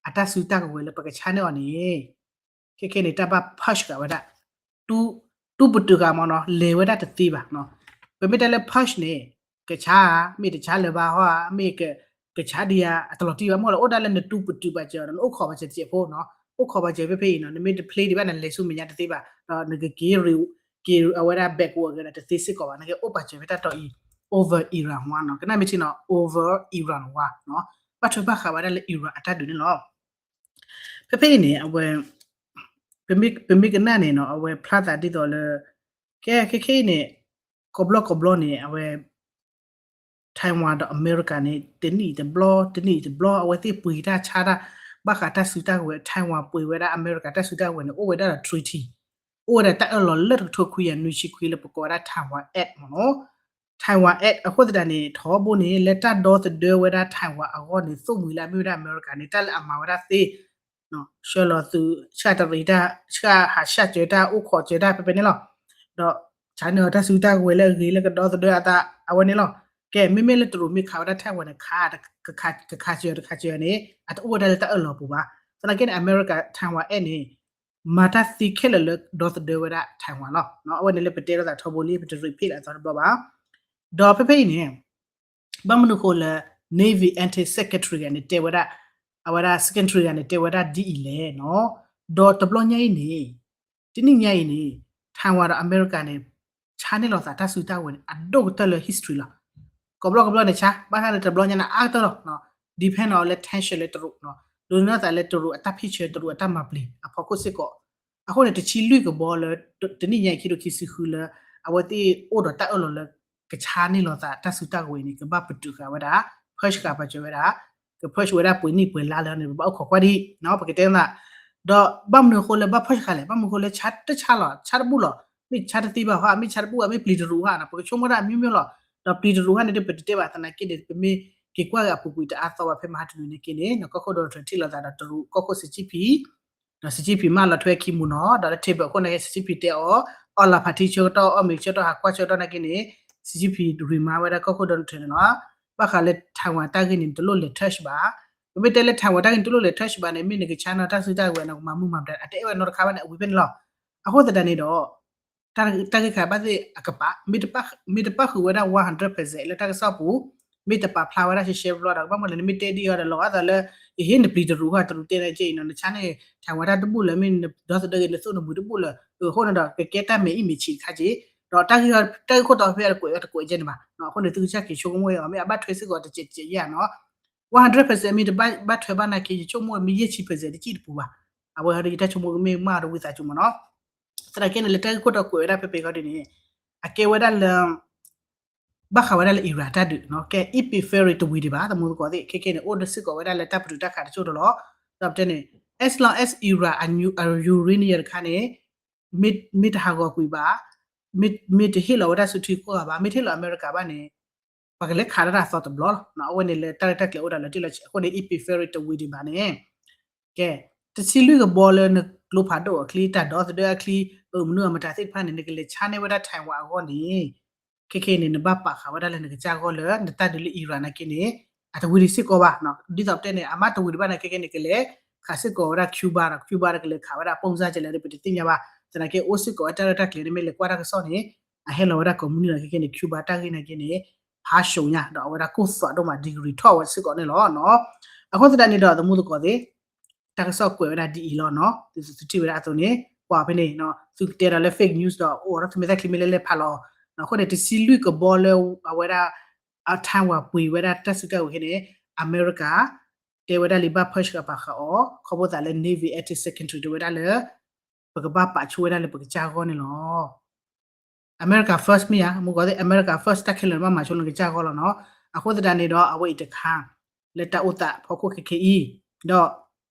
အတၢ်စုတၢ်ကဝဲၤလၢပကဆါန့ၢ်အီၤန့ၣ် ခဲခဲန့ၣ် တၢ်ဘၣ် purge ဃာ်ဝဲဒၣ် တူၢ်ပတုာ်ဃာ်မ့ၢ်နီၤ လဲၤဝဲဒၣ်တသ့ဘၣ်နီၤ. ပမ့ၢ်တဲလၢ purge န့ၣ် ကဆါဧါ မ့ၢ်တဆါလၢၤဘၣ်ဟီဧါ မ့ၢ်ကဆါဒံးဧါ အတလီၤတံၢ်ဘၣ် မ့ၢ်လၢအိၣ်ဒၣ်လၢနတူၢ်ပတုာ်ဘၣ်စၢၤဒီး နအိၣ်ခိးဘၣ်စၢၤတစဲးဖိနီၤ အိၣ်ခိးဘၣ်စၢၤဖဲဖဲအံၤနီၤ နမ့ၢ်တ play ဒံးဘၣ် နလဲၤဆူမဲာ်ညါတသ့ဘၣ် ဒီးနကက့ၤ က့ၤအဝဲဒၣ် backward က့ၤတသ့စ့ၢ်ကီးဘၣ် နာ်က့အိၣ်ပာ်စၢၤဖဲတၢ်တီအံၤ over Iran war နီၤ ကနၣ်မ့ၢ်ထံနီၤ over Iran war နီၤ ဘၣ်ထွဲဘၣ်ဃးဝဲဒၣ်လၢ Iran အတၢ်ဒုးန့ၣ်လီၤ. ဖဲဖဲအံၤန့ၣ် အဝဲ ပမ့ၢ်ကနၣ်န့ၣ်နီၤ အဝဲဖျါသးဒ်သိးလၢ ကဲ ခဲခဲအံၤန့ၣ် ကိးဘျီကိးဘျီန့ၣ် အဝဲ Taiwan ဒီးအမဲရကၤန့ၣ် တနံၣ်တဘျီ တနံၣ်တဘျီ အဝဲသ့ၣ်ပှ့ၤတၢ်ဆါတၢ် ဘၣ်ဃးတၢ်စုတၢ်ကဝဲၤ Taiwan ပှ့ၤဝဲဒၣ်အမဲရကၤတၢ်စုတၢ်ကဝဲၤန့ၣ် အိၣ်ဝဲဒၣ်ဒီး treaty အိၣ်ဝဲဒၣ်တၢ်အၢၣ်လီၤလၢတကထိခွံကယၤနွံဆံခွံလၢပကိးဝဲဒၣ် Taiwan Act မ့ၢ်နီၤ. Taiwan Act အဃိသတးန့ၣ် ထီဘိန့ၣ် လၢတၢ်ဒီသဒၢဝဲဒၣ် Taiwan အဂီၢ်န့ၣ် သိၣ်မှံၤလၢအမ့ၢ်ဝဲဒၣ်အမဲရကၤန့ၣ် တၢ်လၢအမၤဝဲဒၣ်သ့ ဆှၢလီၤသုး ဆှၢတရံးတၢ် ဆှၢဟးဆှၢစၢၤတၢ် အိၣ်ခိးစၢၤတၢ်ဖဲဖဲန့ၣ်လီၤ. ဒီး ဆါန့ၢ်အီၤတၢ်စုတၢ်ကဝဲၤလၢအဂ့ၤလၢကဒီသဒၢအသး အဝဲန့ၣ်လီၤ. ကဲ မ့မ့ၢ်လၢတရူးမ့ၢ်ခးဝဲဒၣ် Taiwan န့ၣ် ခး ကခးစၢၤတခးစၢၤန့ၣ် အတအိၣ်ဝဲဒၣ်လၢတၢ်အၢၣ်လီၤပူၤဘၣ်. သနာ်က့န့ၣ် အမဲရကၤ Taiwan Act န့ၣ် မၤတၢ်သ့ခဲလၢာ်လၢဒီသဒၢဝဲဒၣ် Taiwan လီၤ. အဝဲန့ၣ်လၢပတဲလိာ်သးထီဘိလံ ပတ repeat လၢအသီတဘျီဘၣ်. ဒီးဖဲဖဲအံၤန့ၣ် ဘၣ်မနုၤအဃိလၢ Navy Acting Secretary န့ၣ် တဲဝဲဒၣ် အဝဲဒၣ် secretary န့ၣ် တဲဝဲဒၣ်ဒ်အံၤလဲၣ်နီၤ. ဒီးတဘျီညါအံၤန့ၣ် တနံၣ်ညါအံၤန့ၣ် Taiwan ဒီးအမဲရကၤန့ၣ် ဆါန့ၢ်လိာ်သးတၢ်စုတၢ်ကဝဲၤန့ၣ် အဒိၣ်ကတၢၢ်လၢ history လီၤ. ကိးဘျီကိးဘျီန့ၣ်ဆါ ဘၣ်ဆၣ်န့ၣ်တဘျီညါန့ၣ် အါကတၢၢ်လီၤ. depend on လၢ tension လၢတရူး ဒိးန့ၢ်သးလၢတရူးအတၢ်ဖံးဆၢ တရူးအတၢ်မၤပျံၤအဖီခိၣ်စ့ၢ်ကီး. အဃိန့ၣ် တဆံလွံၢ်ကဘီလၢ တနံၣ်ညါအံၤ ခံကထိခံဆံဃုလၢ အဝဲသ့ၣ်အိၣ်ဒီးတၢ်အၢၣ်လီၤလၢ ကဆါန့ၢ်လိာ်သးတၢ်စုတၢ်ကဝဲၤန့ၣ် ကဘၣ်ပတုာ်ဃာ်ဝဲဒၣ် ဖၢၣ်ဃာ်ပာ်စၢၤဝဲဒၣ် ကဖၢၣ်ဃာ်ဝဲဒၣ်ပှ့ၤနံၣ်ပှဲၤလါလၢန့ၣ် ပဘၣ်အိၣ်ခိးကွၢ်ဒံး ပကတဲသး ဒီးဘၣ်မနုၤအဃိလၢဘၣ်ဖၢၣ်ဃာ်လဲၣ် ဘၣ်မနုၤအဃိလၢဆါတဆါလီၤ ဆါတဘူၣ်လီၤ မ့ၢ်ဆါတသ့ဘၣ်ဟီ မ့ၢ်ဆါတဘူၣ်ဘၣ် မ့ၢ်ပျံၤတရူးဟီ ပကဆိကမိၣ်ဒၣ်အမျိုးမျိုးလီၤ. ဒီးပျံၤတရူးဟီန့ၣ်ဒီး ပတတဲဘၣ်သနာ်က့ဒီး ပမ့ၢ်က့ၤကွၢ်ဂ့ၤအပူၤကွံာ်တအါသီဘၣ် ဖဲမဟါတနံၤန့ၣ်က့န့ၣ် ကီၢ်ခိၣ် Donald Trump ထံၣ်လိာ်သးဒီးတရူးကီၢ်ခိၣ် Xi Jinping ဒီး Xi Jinping မၢလီၤထွဲခံမူနီၤ ဒီးလၢ table အခိၣ်န့ၣ်က့ Xi Jinping တဲအီၤ အီၣ်လၤဖးထံဆၢကတီၢ် အီၣ်မ့ၤဆၢကတီၢ် ဟးကွၢ်ဆၢကတီၢ်နာ်က့န့ၣ် Xi Jinping remind ဝဲဒၣ်ကီၢ်ခိၣ် Donald Trump န့ၣ်လီၤ. ဘၣ်ဃးလၢ Taiwan တၢ်ဂ့ၢ်န့ၣ် နတလိၣ်လဲၤ touch ဘၣ်. ပမ့ၢ်တဲလၢ Taiwan တၢ်ဂ့ၢ်န့ၣ် တလိၣ်လဲၤ touch ဘၣ်န့ၣ် မ့ၢ်နကဆါနီၤတၢ်စုတၢ်ကဝဲၤ နကမၤမုာ်မၤပှဲၤ အတအဲၣ်ဝဲနီတခါဘၣ်န့ၣ် အဝံၤဖဲန့ၣ်လီၤ. အဃိသတးန့ၣ်ဒီး တၢ်ဂ့ၢ်ခါဘၣ်သ့ၣ်အကပၤ မ့ၢ်တပၣ်ဃုာ်ဝဲဒၣ် one hundred percent လၢတၢ်ကစီၣ်ပူၤ မ့ၢ်တပာ်ဖျါဝဲဒၣ်ရှဲရှဲဘျီဒီး ကဘၣ်မ့ၢ်လဲၣ် နမ့ၢ်တဲဒ်အံၤဒီး လီၤဂာ်သးလၢ ယဟ့ၣ်နပျံၤတရူးဟီ တရူးတဲန့ၣ်က့အံၤနီၤ နဆါန့ၣ် Taiwan တၢ်တဘူၣ်လၢ မ့ၢ်နဒီသဒၢဂ့ၤ နသိၣ်နမှံတဘူၣ်လၢ အဃိန့ၣ်ဒီး ကကဲတၢ်မဲာ်အံၣ်မဲာ်ဆံးတခါက့ ဒီးတၢ်ဂ့ၢ်တၢ်ဂ့ၢ်ခိၣ်တီဖဲအတကွဲးအတကွဲးကဲန့ၣ်ဘၣ်. အဃိန့ၣ် သုကစၢ်က့ၤဆိကမိၣ်အီၤ မ့ၢ်အဘၣ်ထွဲစ့ၢ်ကီးတစဲးတစဲးယဲၢ်နီၤ one hundred percent မ့ၢ်တဘၣ်ထွဲဘၣ်နာ်က့ ယဆိကမိၣ်ဝဲမ့ၢ်ယဲၢ်ဆံ percent တစံၣ်တပူၤဘၣ်. အဝဲဒီးယတၢ်ဆိကမိၣ်ကမ့ၢ်မးဒီးဝံသးစူၤမးနီၤ သနာ်က့န့ၣ် လၢတၢ်ဂ့ၢ်ခိၣ်တီကွဲးဝဲဒၣ်ဖဲဖဲခီဒ်န့ၣ် အကဲဝဲဒၣ်လၢ ဘၣ်ဃးဝဲဒၣ်လၢ Iran တၢ်ဒုးနီၤ ကဲ Epic Fury တဝံၤဒံးဘၣ် သမူသကိးသ့ၣ် ခဲခဲန့ၣ် အိၣ်ဒီးစ့ၢ်ကီးဝဲဒၣ်လၢတၢ်ပတုာ်တၢ်ခးတစိၢ်တလီၤ. ဒီးပတဲန့ၣ် as long as Iran အ uranium တခါန့ၣ် မ့ၢ်တဟးဂီၤကွံာ်ဘၣ် မ့ၢ်တဟ့ၣ်လီၤဝဲဒၣ်ဆူထံကီၢ်ဘၣ် မ့ၢ်တဟ့ၣ်လီၤအမဲရကၤဘၣ်န့ၣ် ပှၤကလဲၤခးဒၣ်တၢ်အသီတဘျီလီၤ. အဝဲန့ၣ်လၢတၢ်ရဲၣ်တၢ်ကျဲၤအိၣ်ဒီးလီၤတံၢ်လီၤဆဲး အဃိန့ၣ် Epic Fury တဝံၤဒံးဘၣ်န့ၣ် ကဲ တဆံလွံၢ်ကဘီလၢနကျိဖးဒိၣ်အချံ တၢ်ဒီသဒၢအချံ အမနုၤအမတၤသ့ၣ်တဖၣ်န့ၣ် နကလဲၤဆါန့ၢ်ဝဲဒၣ် Taiwan အဂီၢ်န့ၣ် ခဲခဲအံၤန့ၣ် နဘၣ်ပာ်ဃာ်ဝဲဒၣ်လၢနကစၢ်ဂီၢ်လၢ နတၢ်ဒုးလၢ Iran နာ်က့န့ၣ် အတဝံၤဒံးစ့ၢ်ကီးဘၣ်. ဒ်သိးပတဲန့ၣ် အမ့ၢ်တဝံၤဒံးဘၣ်နာ်က့ခဲခဲန့ၣ် ကလဲၤခးစ့ၢ်ကီးဝဲဒၣ် Cuba ဒီး Cuba ဒီးကလဲၤခးဝဲဒၣ် ပုံစံ ကလဲၤဒီး ပတသ့ၣ်ညါဘၣ်. သနာ်က့အိၣ်စ့ၢ်ကီးဝဲတၢ်ရဲၣ်တၢ်ကျဲၤန့ၣ် မ့ၢ်လဲၤကွၢ်တၢ်ကစီၣ်န့ၣ် အဟဲလီၤဝဲဒၣ်ကိးမုၢ်နံၤလီၤ ခဲခဲန့ၣ် Cuba တၢ်ဂ့ၢ်နာ်က့န့ၣ် ဖးစိၤညါ ဒီးအဝဲဒၣ်ကိၢ်သွးဒိၣ်မး degree ထီၣ်ဝဲစ့ၢ်ကီးန့ၣ်လီၤ. အဃိသတးန့ၣ်ဒီး သမူသကိးသ့ၣ် တၢ်ကစီၣ်ကွဲးဝဲဒၣ်ဒ်အံၤလီၤနီၤ သုထံၣ်ဝဲဒၣ်အသိးန့ၣ် ကွၢ်ဖဲန့ၣ် သုကတဲဒီးလၢ fake news ဒီးအိၣ်ဒီးသုမဲာ်သၣ်ချံမ့ၢ်လဲၣ်လဲၣ်ဖးလီၤ. အဃိန့ၣ် တဆံလွံၢ်ကဘီလၢအဝဲဒၣ် Taiwan ပှ့ၤဝဲဒၣ်တၢ်စုကဝဲၤခဲန့ၣ် အမဲရကၤ တဲဝဲဒၣ်လံဘၣ်ဖၢၣ်ဃာ်ပာ်ဃာ်အီၤ ခီဖျိသးလၢ Navy Acting Secretary တဲဝဲဒၣ်လၢ ပကဘၣ်ပာ်ဆိဝဲဒၣ်လၢပကစၢ်ဂီၢ်န့ၣ်လီၤ. America first မ့ၢ်ဧါ မူကီးသ့ၣ် America first တၢ်ခဲလၢာ်န့ၣ် ဘၣ်မၤဆိလၢနကစၢ်ဂီၢ်လီၤနီၤ. အဃိသတးန့ၣ်ဒီး အဝဲအံၤတခါ လၢတၢ်အိၣ်သးဖီခိၣ်ခဲခဲအံၤ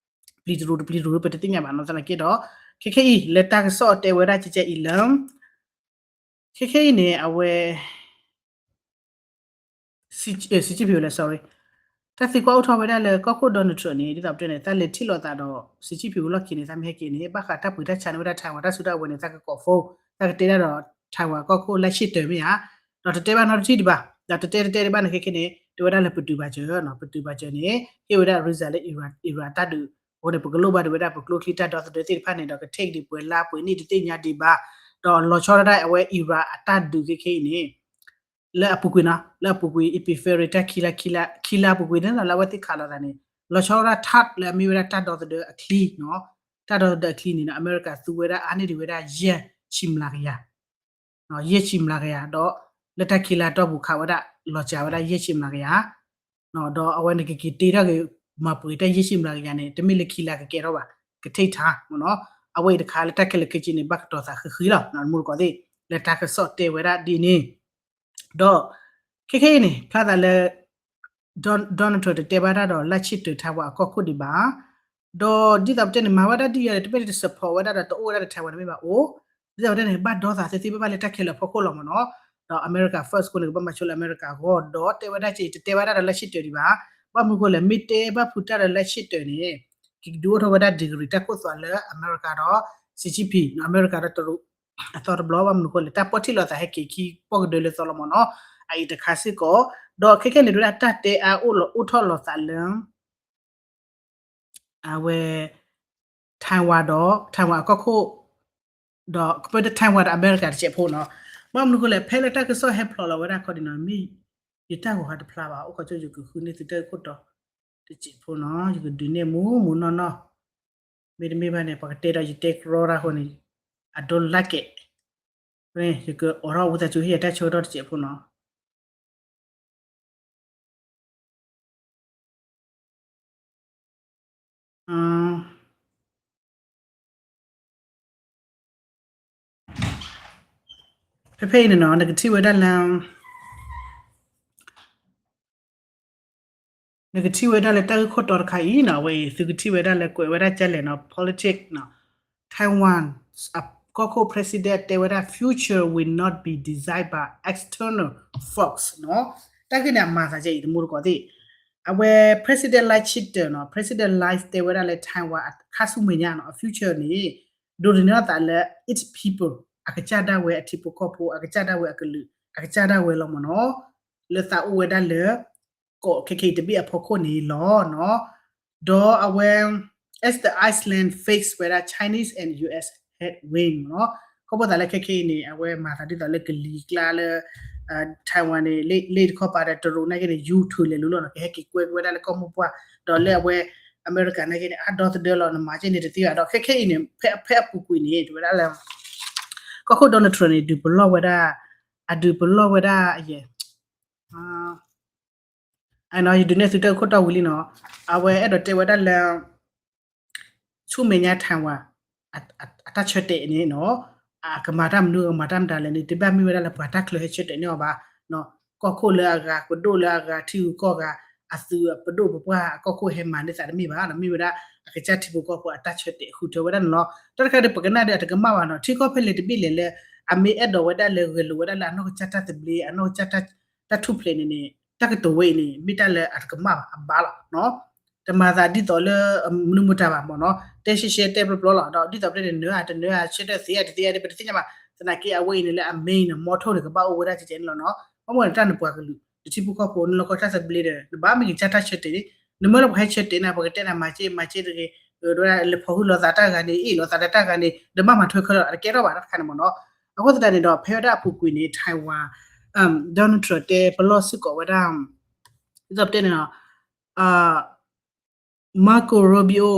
ဒီး ပျံၤတရူးတပျံၤတရူး ပတသ့ၣ်ညါဘၣ်နီၤ သနာ်က့ဒီး ခဲခဲအံၤ လၢတၢ်ကစီၣ်တဲဝဲဒၣ်ကဲကဲအံၤလၢ ခဲခဲအံၤန့ၣ် အဝဲ စံးကံၣ်ဖံးဝဲလဲၣ် sorry တၢ်သံကွၢ်အိၣ်ထီၣ်ဝဲဒၣ်လၢကီၢ်ခိၣ် Donald Trump န့ၣ် ဒ်သိးပတဲန့ၣ် တၢ်လဲၤထံၣ်လိာ်သးဒီး စံးကံၣ်ဖံးဝံၤလီၢ်ခံန့ၣ် တၢ်မ့ၢ်ဟဲက့ၤန့ၣ် ဘၣ်ဃးတၢ်ပှ့ၤတၢ်ဆါန့ၢ်ဝဲဒၣ် Taiwan တၢ်စုတၢ်ဝဲၤန့ၣ် တၢ်ကကိး phone တၢ်ကတဲဒၣ်ဒီး Taiwan ကီၢ်ခိၣ်လၢဆ့တၢၤမ့ၢ်ဧါ ဒီးတတဲဘၣ်နီတထံၣ်ဒံးဘၣ် ဒီးတတဲတတဲဒံးဘၣ်န့ၣ် ခဲခဲန့ၣ် တဲဝဲဒၣ်လၢပတုာ်ပာ်စၢၤနီၤ ပတုာ်ပာ်စၢၤန့ၣ် ဟ့ၣ်ဝဲဒၣ် visa လၢ Iran Iran တၢ်ဒုး အဃိန့ၣ် ပကလိၣ်ဘၣ်ဒံးဝဲဒၣ် ပကျိချံတၢ်ဒီသဒၢသ့ၣ်တဖၣ်န့ၣ်ဒီး က take ဒံးပှဲၤလါပှဲၤနံၣ်တသ့ၣ်ညါဒံးဘၣ် ဒီးလီၤဆီဒၣ်တၢ်အဝဲ Iran အတၢ်ဒုးခဲခဲအံၤန့ၣ် လၢအပူၤကွံာ်နီၤ လၢအပူၤကွံာ် Epic Fury တၢ်ခံလါ ခံလါပူၤကွံာ်န့ၣ်လီၤ လၢအဝဲသ့ၣ်ခးလိာ်သးန့ၣ် လီၤဆီဒၣ်တၢ်လၢအမ့ၢ်ဝဲဒၣ်တၢ်ဒီသဒၢအချံနီၤ တၢ်ဒီသဒၢအချံန့ၣ်ဒီး အမဲရကၤသူဝဲဒၣ်အါန့ၢ်ဒံးဝဲဒၣ် ယဲၢ်ဆံမျးကယၤ ယဲၢ်ဆံမျးကယၤ ဒီး လၢတၢ်ခံလါတီၢ်ပူၤခးဝဲဒၣ် လီၤစှၤဝဲဒၣ်ယဲၢ်ဆံမျးကယၤ ဒီးအဝဲန့ၣ်ကက့ၤတ့ထီၣ်က့ၤ မၤပှ့ၤတၢ်ယဲၢ်ဆံမျးကယၤန့ၣ် တမ့ၢ်လၢခံလါကကဲထီၣ်ဘၣ် က take time မ့ၢ်နီၤ အဝဲအံၤတခါလၢတၢ်ခဲလၢာ်ခဲဆ့န့ၣ် ဘၣ်ကတီၤသးဃံဃံလီၤ မူတကိးသ့ၣ် လၢတၢ်ကစီၣ်တဲဝဲဒၣ်ဒ်န့ၣ် ဒီး ခဲခဲအံၤန့ၣ် ဖျါသးလၢ Don- Donald Trump တတဲဘၣ်တၢ်ဒီး လၢဆ့တၢၤ Taiwan အကီၢ်ခိၣ်ဒံးဘၣ် ဒီးဒ်သိးပတဲန့ၣ် မၤဝဲဒၣ်ဒ်ယၤဒီး တမ့ၢ်တ support ဝဲဒၣ်ဒီး တအိၣ်ဝဲဒၣ်ဒီး Taiwan တမ့ၢ်ဘၣ်အိၣ် ဒ်သိးဝဲဒၣ်န့ၣ် ဘၣ်ဒီသးသ့သ့ဘၣ်ဘၣ်လၢတၢ်ခဲလၢာ်အဖီခိၣ်လီၤမ့ၢ်နီၤ. ဒီး America First အဃိန့ၣ် ကဘၣ်မၤဆိလၢအမဲရကၤအဂီၢ် ဒီးတဲဝဲဒၣ်က့ တတဲဘၣ်တၢ်ဒီးလၢဆံတၢၤဒံးဘၣ်. ဘၣ်မနုၤအဃိလဲၣ် မ့ၢ်တဲဘၣ်ဖုးတၢ်ဒီးလၢဆံတၢၤန့ၣ် ကဒုးအိၣ်ထီၣ်ဝဲဒၣ် degree တၢ်ခိၣ်သွးလၢအမဲရကၤဒီး Xi Jinping အမဲရကၤဒီးတရူး အသီတဘျီ ဘၣ်မနုၤအဃိလဲၣ် တၢ်ပီၢ်ထံၣ်လိာ်သးဟဲက့ၤခံပီၢ်ကဒၢလၢသီလီၤမ့ၢ်နီၤ. အအံၤတခါစ့ၢ်ကီး ဒီးခဲခဲန့ၣ် ဒ်ဝဲဒၣ်တၢ်တဲအါအိၣ်လီၤအိၣ်ထီၣ်လိာ်သးလၢ အဝဲ Taiwan ဒီး Taiwan အကီၢ်ခိၣ် ဒီးကပၢတ Taiwan ဒီးအမဲရကၤတစဲးဖိနီၤ. ဘၣ်မနုၤအဃိလဲၣ် ဖဲလၢတၢ်ကစီၣ်ဟဲဖျိးလီၤဝဲဒၣ်ခီဒံးနီၤ မ့ၢ်ယတၢ်ဂီၤဟးတဖျါဘၣ် အိၣ်ခီကၠိယကဃုန့ၢ်သုတၢ်ဂ့ၢ်ခိၣ်တီတစဲးဖိနီၤ ယကဒုးနဲၣ်မူမူနီၢ်နီၢ် မ့တမ့ၢ်ဘၣ်န့ၣ် ပှၤကတဲဒီးယတဲကရီတၢ်အဃိန့ၣ် I don't like it ယကအိးထီၣ်ဝံသးစူၤဟ့ၣ်ယတၢ်ဆၢကတီၢ်တစဲးဖိနီၤ. ဖဲဖဲအံၤန့ၣ်နီၤ နကထံၣ်ဝဲဒၣ်လၢ နကထံၣ်ဝဲဒၣ်လၢတၢ်ဂ့ၢ်ခိၣ်တီတခါအံၤနီၤ အဝဲအံၤ သုကထံၣ်ဝဲဒၣ်လၢကွဲးဝဲဒၣ်ကလဲၣ်နီၤ politics နီၤ Taiwan အကီၢ်ခိၣ် president တဲဝဲဒၣ် future will not be designed by external force နီၤ. တၢ်ဂ့ၢ်န့ၣ်အမၤသးကဲအံၤတမူတကိးသ့ၣ် အဝဲ president Lai Ching-te နီၤ president Lai တဲဝဲဒၣ်လၢ Taiwan အခါဆူမဲာ်ညါနီၤ အ future န့ၣ် ဒိးန့ၢ်အသးလၢ its people အကစၢ်ဒၣ်ဝဲအထံဖိကီၢ်ဖိ အကစၢ်ဒၣ်ဝဲအကလုာ် အကစၢ်ဒၣ်ဝဲလီၤမ့ၢ်နီၤ. လၢသးအိၣ်ဝဲဒၣ်လၢ ကီၢ်ခဲခဲအံၤတဘ့ၣ်အဖီခိၣ်န့ၣ်လီၤနီၤ. ဒီးအဝဲ as the island face ဝဲဒၣ် Chinese and U S headwind နီၤ ခီဖျိသးလၢခဲခဲအံၤန့ၣ် အဝဲမၤသးဒ်သိးလၢကလံၤကျါလၢ Taiwan န့ၣ် လ့ၣ်တခီပၤဒီးတရူးနာ်က့န့ၣ် ယူထုးလဲၤလိၤလီၤနီၤ ကဟဲက့ၤကွဲက့ၤဝဲဒၣ်လၢကီၢ်မိၢ်ပှၢ် ဒီးလၢအဝဲ အမဲရကၤနာ်က့န့ၣ် အါဒီသဒၢလီၤ နမၤက့န့ၣ်တသ့ဘၣ် ဒီးခဲခဲအံၤန့ၣ် ဖဲအပူၤကွံာ်န့ၣ် တဝဲဒၣ်လၢ ကီၢ်ခိၣ် Donald Trump န့ၣ် ဒုးပလီၢ်ဝဲဒၣ် အဒုးပလီၢ်ဝဲဒၣ်အယဲၢ် ယဒုးနဲၣ်သုတၢ်ဂ့ၢ်ခိၣ်တီဝံၤလံနီၤ အဝဲအဲၣ်ဒိးတဲဝဲဒၣ်လၢ ဆူမဲာ်ညါ Taiwan အတၢ်ဆၢတဲာ်န့ၣ်နီၤ အကမၤတၢ်မနုၤ ကမၤတၢ်မတၤလဲၣ်န့ၣ် တဘၣ်မ့ၢ်ဝဲဒၣ်လၢပှၤတၢ်ချၢဟဲဆၢတဲာ်န့ၢ်အီၤဘၣ် ကီၢ်ခိၣ်လၢအဂၤ ပဒိၣ်လၢအဂၤ ထံဂုၤကီၢ်ဂၤ အသုးပဒိၣ်ပပှၢ်အကီၢ်ခိၣ်ဟဲမၤန့ၢ်သးတမ့ၢ်ဘၣ်နီၤ မ့ၢ်ဝဲဒၣ် အကစၢ်ထံဖိကီၢ်ဖိအတၢ်ဆၢတဲာ်ဃုထၢဝဲဒၣ်န့ၣ်လီၤ. တၢ်တခါဒီးပကနၣ်ဒီးအတကမၣ်ဘၣ်နီၤ ထံကီၢ်ဖဲလဲၣ်တဘ့ၣ်လဲၣ်လၢ အမ့ၢ်အဲၣ်ဒိးဝဲဒၣ်လၢဂဲၤလိာ်ဝဲဒၣ်လၢအနီၢ်ကစၢ်တၢ်သဘျ့ အနီၢ်ကစၢ်တၢ်ထူၣ်ဖျဲးန့ၣ်န့ၣ် တၢ်ကတိၤဝဲအံၤန့ၣ် မ့ၢ်တၢ်လၢအတကမၣ်ဘၣ် အဘၣ်လီၤ တမၤသးဒ်သိးလၢ မနုၤမတၤဘၣ်မ့ၢ်နီၤ တဲရှဲရှဲတဲပျီပျီလီၤ ဒီးဒ်သိးပတဲန့ၣ် နၢၤအတနၢၤအဆၢတဲာ်သ့အတသ့အန့ၣ် ပတသ့ၣ်ညါဘၣ် သနာ်က့အဝဲအံၤန့ၣ်လၢအ main နီၤ motto န့ၣ် ကဘၣ်အိၣ်ဝဲဒၣ်ကဲကဲန့ၣ်လီၤနီၤ ဘၣ်မနုၤတၢ်နပှၤကလုာ် နထံဖိကီၢ်ဖိ နလီၢ်ကီၢ်တၢ်သဘျ့ဒီး နဘၣ်မ့ၢ်ကစၢ်တၢ်ဆၢတဲာ်န့ၣ် နမ့ၢ်လၢပှၤဟဲဆၢတဲာ်န့ၣ် ပှၤကတဲနၤမၤက့ မၤက့တဂ့ၤ လဲၤဖီၣ်ဟုလိာ်သးတၢ်ဂၤန့ၣ် အ့ၣ်လိာ်သးဒီးတၢ်ဂၤန့ၣ် နဘၣ်မၤထွဲခဲလၢာ် အတကဲထီၣ်ဘၣ်တၢ်တခါန့ၣ်မ့ၢ်နီၤ အဃိသတးန့ၣ်ဒီး ဖဲဝဲဒၣ်အပူၤကွံာ်န့ၣ် Taiwan Donald Trump တဲပလီၢ်စ့ၢ်ကီးဝဲဒၣ် ဒ်သိးပတဲန့ၣ်နီၤ Marco Rubio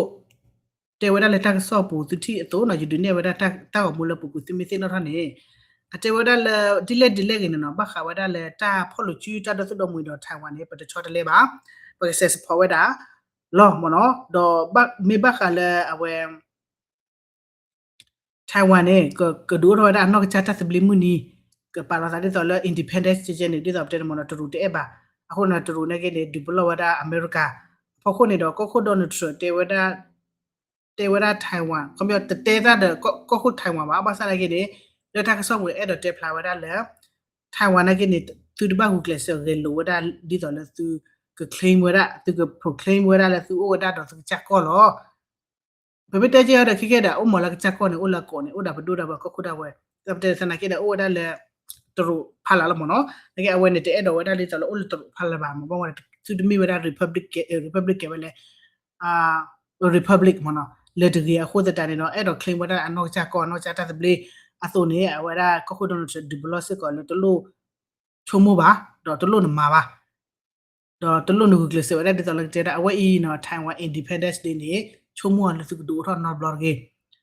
တဲဝဲဒၣ်လၢတၢ်ကစီၣ်ပူၤသုထံၣ်အသိးနီၤ ယဒုးနဲၣ်ဝဲဒၣ်တၢ်ဂီၤမူလၢပူၤကွံာ်သုမ့ၢ်သ့ၣ်နီၣ်ထီၣ်န့ၣ် အတဲဝဲဒၣ်လၢ ဒ်လဲၣ်ဒ်လဲၣ်ဂ့ၤန့ၣ်နီၤ ဘၣ်ဃးဝဲဒၣ်လၢတၢ်ဖီၣ်လိာ်စုတၢ်ဒီသဒၢမူဒီး Taiwan န့ၣ် ပတဆီတလဲဘၣ် ပကစဲး support ဝဲဒၣ် လီၤမ့ၢ်နီၤ ဒီးမ့ၢ်ဘၣ်ဃးလၢအဝဲ Taiwan န့ၣ် ကဒုးအိၣ်ထီၣ်ဝဲဒၣ်အနီၢ်ကစၢ်တၢ်သဘျ့မုၢ်နံၤ ကပာ်လီၤသးဒ်သိးလၢ independence ကဲကဲန့ၣ် ဒ်သိးပတဲန့ၣ်မ့ၢ်နီၤ တရူးတအဲၣ်ဘၣ် အဃိန့ၣ် တရူးနာ်က့န့ၣ် ဒုးပလီၢ်ဝဲဒၣ်အမဲရကၤ အဖီခိၣ်န့ၣ်ဒီး ကီၢ်ခိၣ် Donald Trump တဲဝဲဒၣ် တဲဝဲဒၣ် Taiwan ခီပညီတတဲတၢ်ဒီးကီၢ်ခိၣ် Taiwan ဘၣ် ဘၣ်ဆၣ်နာ်က့န့ၣ် လၢတၢ်ကစီၣ်ပူၤအဲၣ်ဒိးတဲဖျါဝဲဒၣ်လၢ Taiwan နာ်က့န့ၣ် သုတဘၣ်ဂုာ်ကျဲးစၢးဂဲၤလိာ်ဝဲဒၣ်ဒ်သိးလၢသုက claim ဝဲဒၣ် သုက proclaim ဝဲဒၣ်လၢသုအိၣ်ဝဲဒၣ်ဒီးသုကစၢ်ကီၢ်လီၤ ပမ့ၢ်တဲကဲဒီးခဲကဲဒီး အိၣ်မးလၢကစၢ်ကီၢ်န့ၣ် အိၣ်လၢအကိးန့ၣ် အိၣ်ဒီးပဒိၣ်ဒီးပှၤကီၢ်ခိၣ်ဒၣ်ဝဲ ဒီးပတဲသနာ်က့ဒီး အိၣ်ဝဲဒၣ်လၢ တရူးဖီလာ်လီၤမ့ၢ်နီၤ နာ်က့အဝဲန့ၣ် တအဲၣ်ဒိးဝဲဒၣ်ဒ်သိးလၢအိၣ်လၢတရူးဖီလာ်ဘၣ်မ့ၢ် ဘၣ်ဝဲ သုတမ့ၢ်ဝဲဒၣ် Republic Republic ကဲဝဲလဲၣ် Republic မ့ၢ်နီၤ လၢတဂ့ၤအဃိသတးန့ၣ်ဒီး အဲၣ်ဒိး claim ဝဲဒၣ်အနီၢ်ကစၢ်ကီၢ် အနီၢ်ကစၢ်တၢ်သဘျ့ အသိးန့ၣ် အဝဲဒၣ်ကီၢ်ခိၣ် Donald Trump ဒုးပလီၢ်စ့ၢ်ကီးလၢတလိၣ် ဆိကမိၣ်ဘၣ် ဒီးတလိၣ်နမၤဘၣ် ဒီးတလိၣ်နဂုာ်ကျဲးစၢးဝဲဒၣ်ဒ်သိးလၢကတဲဒၣ် အဝဲအံၤနီၤ Taiwan Independence Day န့ၣ် ဆိကမိၣ်အီၤလၢသုကဒုးအိၣ်ထီၣ်နီတဘျီ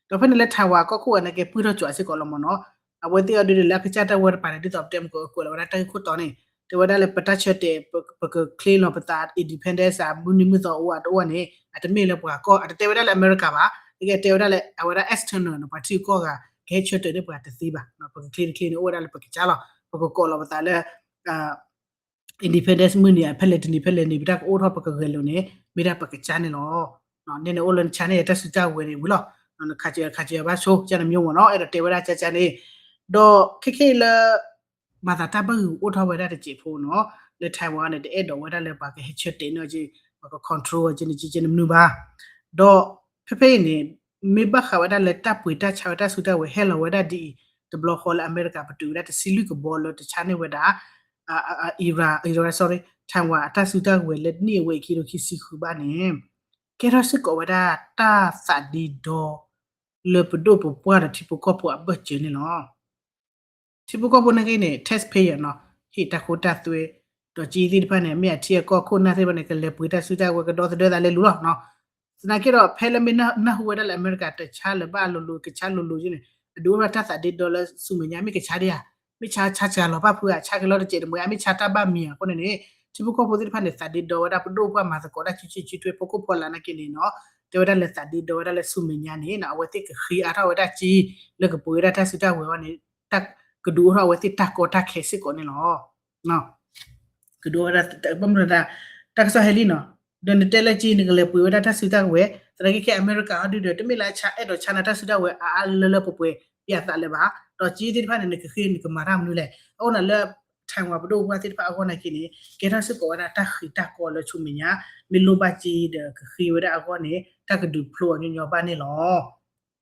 တဂ့ၤ. ဒီးဖဲန့ၣ်လၢ Taiwan ကီၢ်ခိၣ်အနာ်က့ပုၢ်ထီၣ်ကွၢ်စ့ၢ်ကီးလီၤမ့ၢ်နီၤ အဝဲသ့ၣ်အီၤဒ်န့ၣ်လၢအကစၢ်တၢ်ဝဲတပၤန့ၣ် ဒ်သိးပတဲမ့ၢ်ကကွဲးလီၤဝဲဒၣ်တၢ်ဂ့ၢ်ခိၣ်တီန့ၣ် တဲဝဲဒၣ်လၢပတၢ်ဆၢတဲာ် ပက claim လီၤပသး independence မုၢ်နံၤမုၢ်သီအိၣ်အတအိၣ်န့ၣ် အတမ့ၢ်လၢပှၤကီၢ် အတတဲဝဲဒၣ်လၢအမဲရကၤဘၣ် နာ်က့တဲဝဲဒၣ်လၢအဝဲဒၣ် external နီၤ ပှၤထံဂုၤကီၢ်ဂၤ ကဟဲဆၢတဲာ်န့ၢ်ပှၤတသ့ဘၣ် ပက claim တ claim န့ၣ် အိၣ်ဝဲဒၣ်လၢပကစၢ်လီၤ ပကကိးလီၤပသးလၢ independence မုၢ်နံၤ ဖဲလဲၣ်တနံၤဖဲလဲၣ်နံၤ ပတၢ်ကအိၣ်ထီၣ်ပကဂဲၤလိာ်န့ၣ် မ့ၢ်ဒၣ်ပကစၢ်န့ၣ်လီၤ. န့ၣ်န့ၣ်အိၣ်လၢနဆါန့ၣ် တၢ်စုတၢ်ဝဲၤန့ၣ်ဝံၤလီၤ. ခးစၢၤခးစၢၤဘၣ်ဆိ ကန့ၣ်မ့ၢ်မ့ၢ်နီၤ အဲၣ်ဒိးတဲဝဲဒၣ်ကန့ၣ် ဒီးခဲခဲအံၤလၢ မၤသးတၢ်ဘၣ်ဂုာ်အိၣ်ထီၣ်ဝဲဒၣ်တစဲးဖိနီၤ လၢ Taiwan န့ၣ် တအဲၣ်ဒိးဝဲဒၣ်လၢပှၤကဟဲဆၢတဲာ်န့ၢ်အီၤက့ၤ ပှၤက control အီၤက့ၤန့ၣ်က့ၤန့ၣ်မနုၤဘၣ် ဒီးဖဲဖဲအံၤန့ၣ် မ့ၢ်ဘၣ်ဃးဝဲဒၣ်လၢတၢ်ပှ့ၤတၢ်ဆါဝဲတၢ်စုတၢ်ဝဲၤဟဲလီၤဝဲဒၣ်ဒ်အံၤ တဘျီဃီလၢအမဲရကၤပတုာ်ဝဲဒၣ်တဆံလွံၢ်ကဘီလၢတဆါန့ၢ်ဝဲဒၣ် Iran, Iran, sorry, Taiwan အတၢ်စုတၢ်ဝဲၤလၢနံၣ်အဝဲအခံဒိၣ်ခံဆံဃုဘၣ်န့ၣ် ကဲထီၣ်စ့ၢ်ကီးဝဲဒၣ်တၢ်သးဒ့ဒီ လၢပဒိၣ်ပပှၢ်ဒီးထံဖိကီၢ်ဖိအဘၢၣ်စၢၤန့ၣ်လီၤ. ထံဖိကီၢ်ဖိနာ်က့န့ၣ် taxpayer နီၤ ဟ့ၣ်တၢ်ခိတၢ်သွဲ ဒီးကၠံသ့ၣ်တဖၣ်န့ၣ် မ့ၢ်အထံအကီၢ်ခိၣ်နၢ်သ့ၣ်တဖၣ်န့ၣ် ကလဲၤပှ့ၤတၢ်စုတၢ်ဝဲၤကဒီသဒၢသးလဲၤလူၤလီၤနီၤ. သနာ်က့ဒီး ဖဲလၢမ့ၢ်နၢ်ဟူဝဲဒၣ်လၢအမဲရကၤတဆါလၢၤဘၣ်အလိၤလိၤ ကဆါလိၤလိၤက့န့ၣ် အဒုးအိၣ်ထီၣ်တၢ်သးဒ့ဒီလၢဆူမဲာ်ညါ မ့ၢ်ကဆါဒံးဧါ မ့ၢ်ဆါဆါစှၤလီၤပၣ်ဖုဧါ ဆါက့ၤလီၤတစဲးတမှဲၤဧါ မ့ၢ်ဆါတၢ်ဘၣ်မံၤဧါအဃိန့ၣ်န့ၣ် ထံဖိကီၢ်ဖိသ့ၣ်တဖၣ်န့ၣ် သးဒ့ဒီဝဲဒၣ်ပဒိၣ်ပှၢ်မၤသကိးတၢ်ဆံဆံဆံထွဲဖိခိၣ်ဖီလာ်နာ်က့န့ၣ်နီၤ တဲဝဲဒၣ်လၢသးဒ့ဒီဝဲဒၣ်လၢဆူမဲာ်ညါန့ၣ်နီၤ အဝဲသ့ၣ်ကဃ့အါထီၣ်ဝဲဒၣ်ကၠံ လၢကပှ့ၤဝဲဒၣ်တၢ်စုတၢ်ဝဲၤအဂီၢ်န့ၣ် ကဒုးအိၣ်ထီၣ်အဝဲသ့ၣ်တၢ်ကီတၢ်ခဲစ့ၢ်ကီးန့ၣ်လီၤ. ကဒုးအိၣ်ဝဲဒၣ် ဘၣ်မနုၤဒၣ် တၢ်ကစီၣ်ဟဲလံနီၤ ဒီးနတဲလၢကၠံ နကလဲၤပှ့ၤဝဲဒၣ်တၢ်စုတၢ်ဝဲၤ သနာ်က့ခဲအမဲရကၤဟီဒုဒီး တမ့ၢ်လၢဆါအဲၣ်ဒိးဆါနၤတၢ်စုတၢ်ဝဲၤအါအါလၢလၢပှဲၤပှဲၤ ပှၤသးလၢၤဘၣ် ဒီးကၠံသ့ၣ်တဖၣ်န့ၣ် နကဃ့နကမၤတၢ်မနုၤလဲၣ် အအိၣ်နၤလၢ Taiwan ပဒိၣ်ပှၢ်သ့ၣ်တဖၣ်အဂီၢ်နာ်က့န့ၣ် ကဲထီၣ်စ့ၢ်ကီးဝဲဒၣ်တၢ်ဃံးတၢ်ကီလၢဆူမဲာ်ညါ မ့ၢ်လိၣ်ဘၣ်ကၠံဒီးကဃ့ဝဲဒၣ်အဂီၢ်န့ၣ် တၢ်ကဒုးဖျိအီၤညီညီဘၣ်န့ၣ်လီၤ.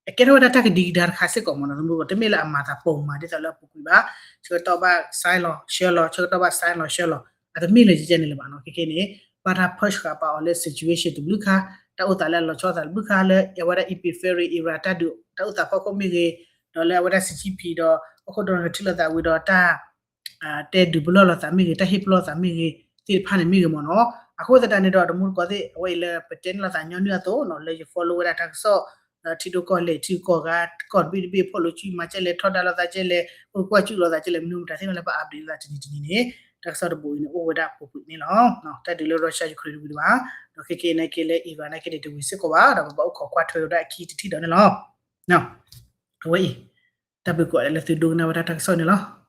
အကဲထီၣ်ဝဲဒၣ်တၢ်ကဒံကဒါတခါစ့ၢ်ကီးမ့ၢ်နီၤ သမူကီး တမ့ၢ်လၢအမၤသးပိာ်မုၣ်မၤဒ်သိးလၢအပူၤကွံာ်ဘၣ် ဆၢကတီၢ်ဘၣ် sign လီၤ ဆှၢလီၤ ဆၢကတီၢ်ဘၣ် sign လီၤ ဆှၢလီၤ အတမ့ၢ်လၢကကဲန့ၣ်လၢၤဘၣ်နီၤ ခဲခဲန့ၣ် ဘၣ်တၢ် push ဃာ်ပာ်အီၤလၢ situation တဘျုးခါ တၢ်အိၣ်သးလၢအလီၤဆီသးတဘျုးခါလၢ အဝဲဒၣ် Epic Fury Iran တၢ်ဒုးတၢ်အိၣ်သးဖီခိၣ်မ့ၢ်ဂ့ၤ ဒီးလၢအဝဲဒၣ် Xi Jinping ဒီး ဟီၣ်ခိၣ်ဒီးထံၣ်လိာ်သးဝံၤဒီးတၢ် တဲဒုးပလီၢ်လိာ်သးမ့ၢ်ဂ့ၤ တၢ်ဟ့ၣ်ပလီၢ်သးမ့ၢ်ဂ့ၤ သ့ၣ်တဖၣ်န့ၣ်မ့ၢ်ဂ့ၤမ့ၢ်နီၤ အဃိသတးန့ၣ်ဒီး တမူတကိးသ့ၣ် အဝဲအံၤလၢပတဲန့ၢ်လိာ်သးညီနုၢ်အသိးနီၤ လၢယ follow ဝဲဒၣ်တၢ်ကစီၣ် ဒီးထံဒိၣ်ကီၢ်လဲၢ် ထံကီၢ်ဂၤ ကီၢ်တဘ့ၣ်တဘ့ၣ် ဖီၣ်လိာ်စုမၤကဲလဲၣ် ထီဒါလိာ်သးကဲလဲၣ် အိၣ်ကွၢ်စုလိာ်သးကဲလဲၣ် မနုၤမတၤသ့ၣ်တဖၣ်လၢပ update လိာ်သးတနံၤတနံၤန့ၣ် တၢ်ကစီၣ်တဘိအံၤန့ၣ် အိၣ်ဝဲဒၣ်ပူၤကွံာ်န့ၣ်လီၤ. တၢ်ဒုးလၢ Russia Ukraine တဝံၤတဘၣ် ဒီးခဲကနံၣ်အံၤနာ်က့လၢ Iran နာ်က့န့ၣ် တဝံၤစ့ၢ်ကီးဘၣ် ဒီးပဘၣ်အိၣ်ခိးကွၢ်ထွဲဝဲဒၣ်အခံတထံၣ်ဒီးန့ၣ်လီၤ. အဝဲအံၤ တၢ်ဘျုးကိးဂၤဒဲးလၢသုဒိကနၣ်ဝဲဒၣ်တၢ်ကစီၣ်န့ၣ်လီၤ.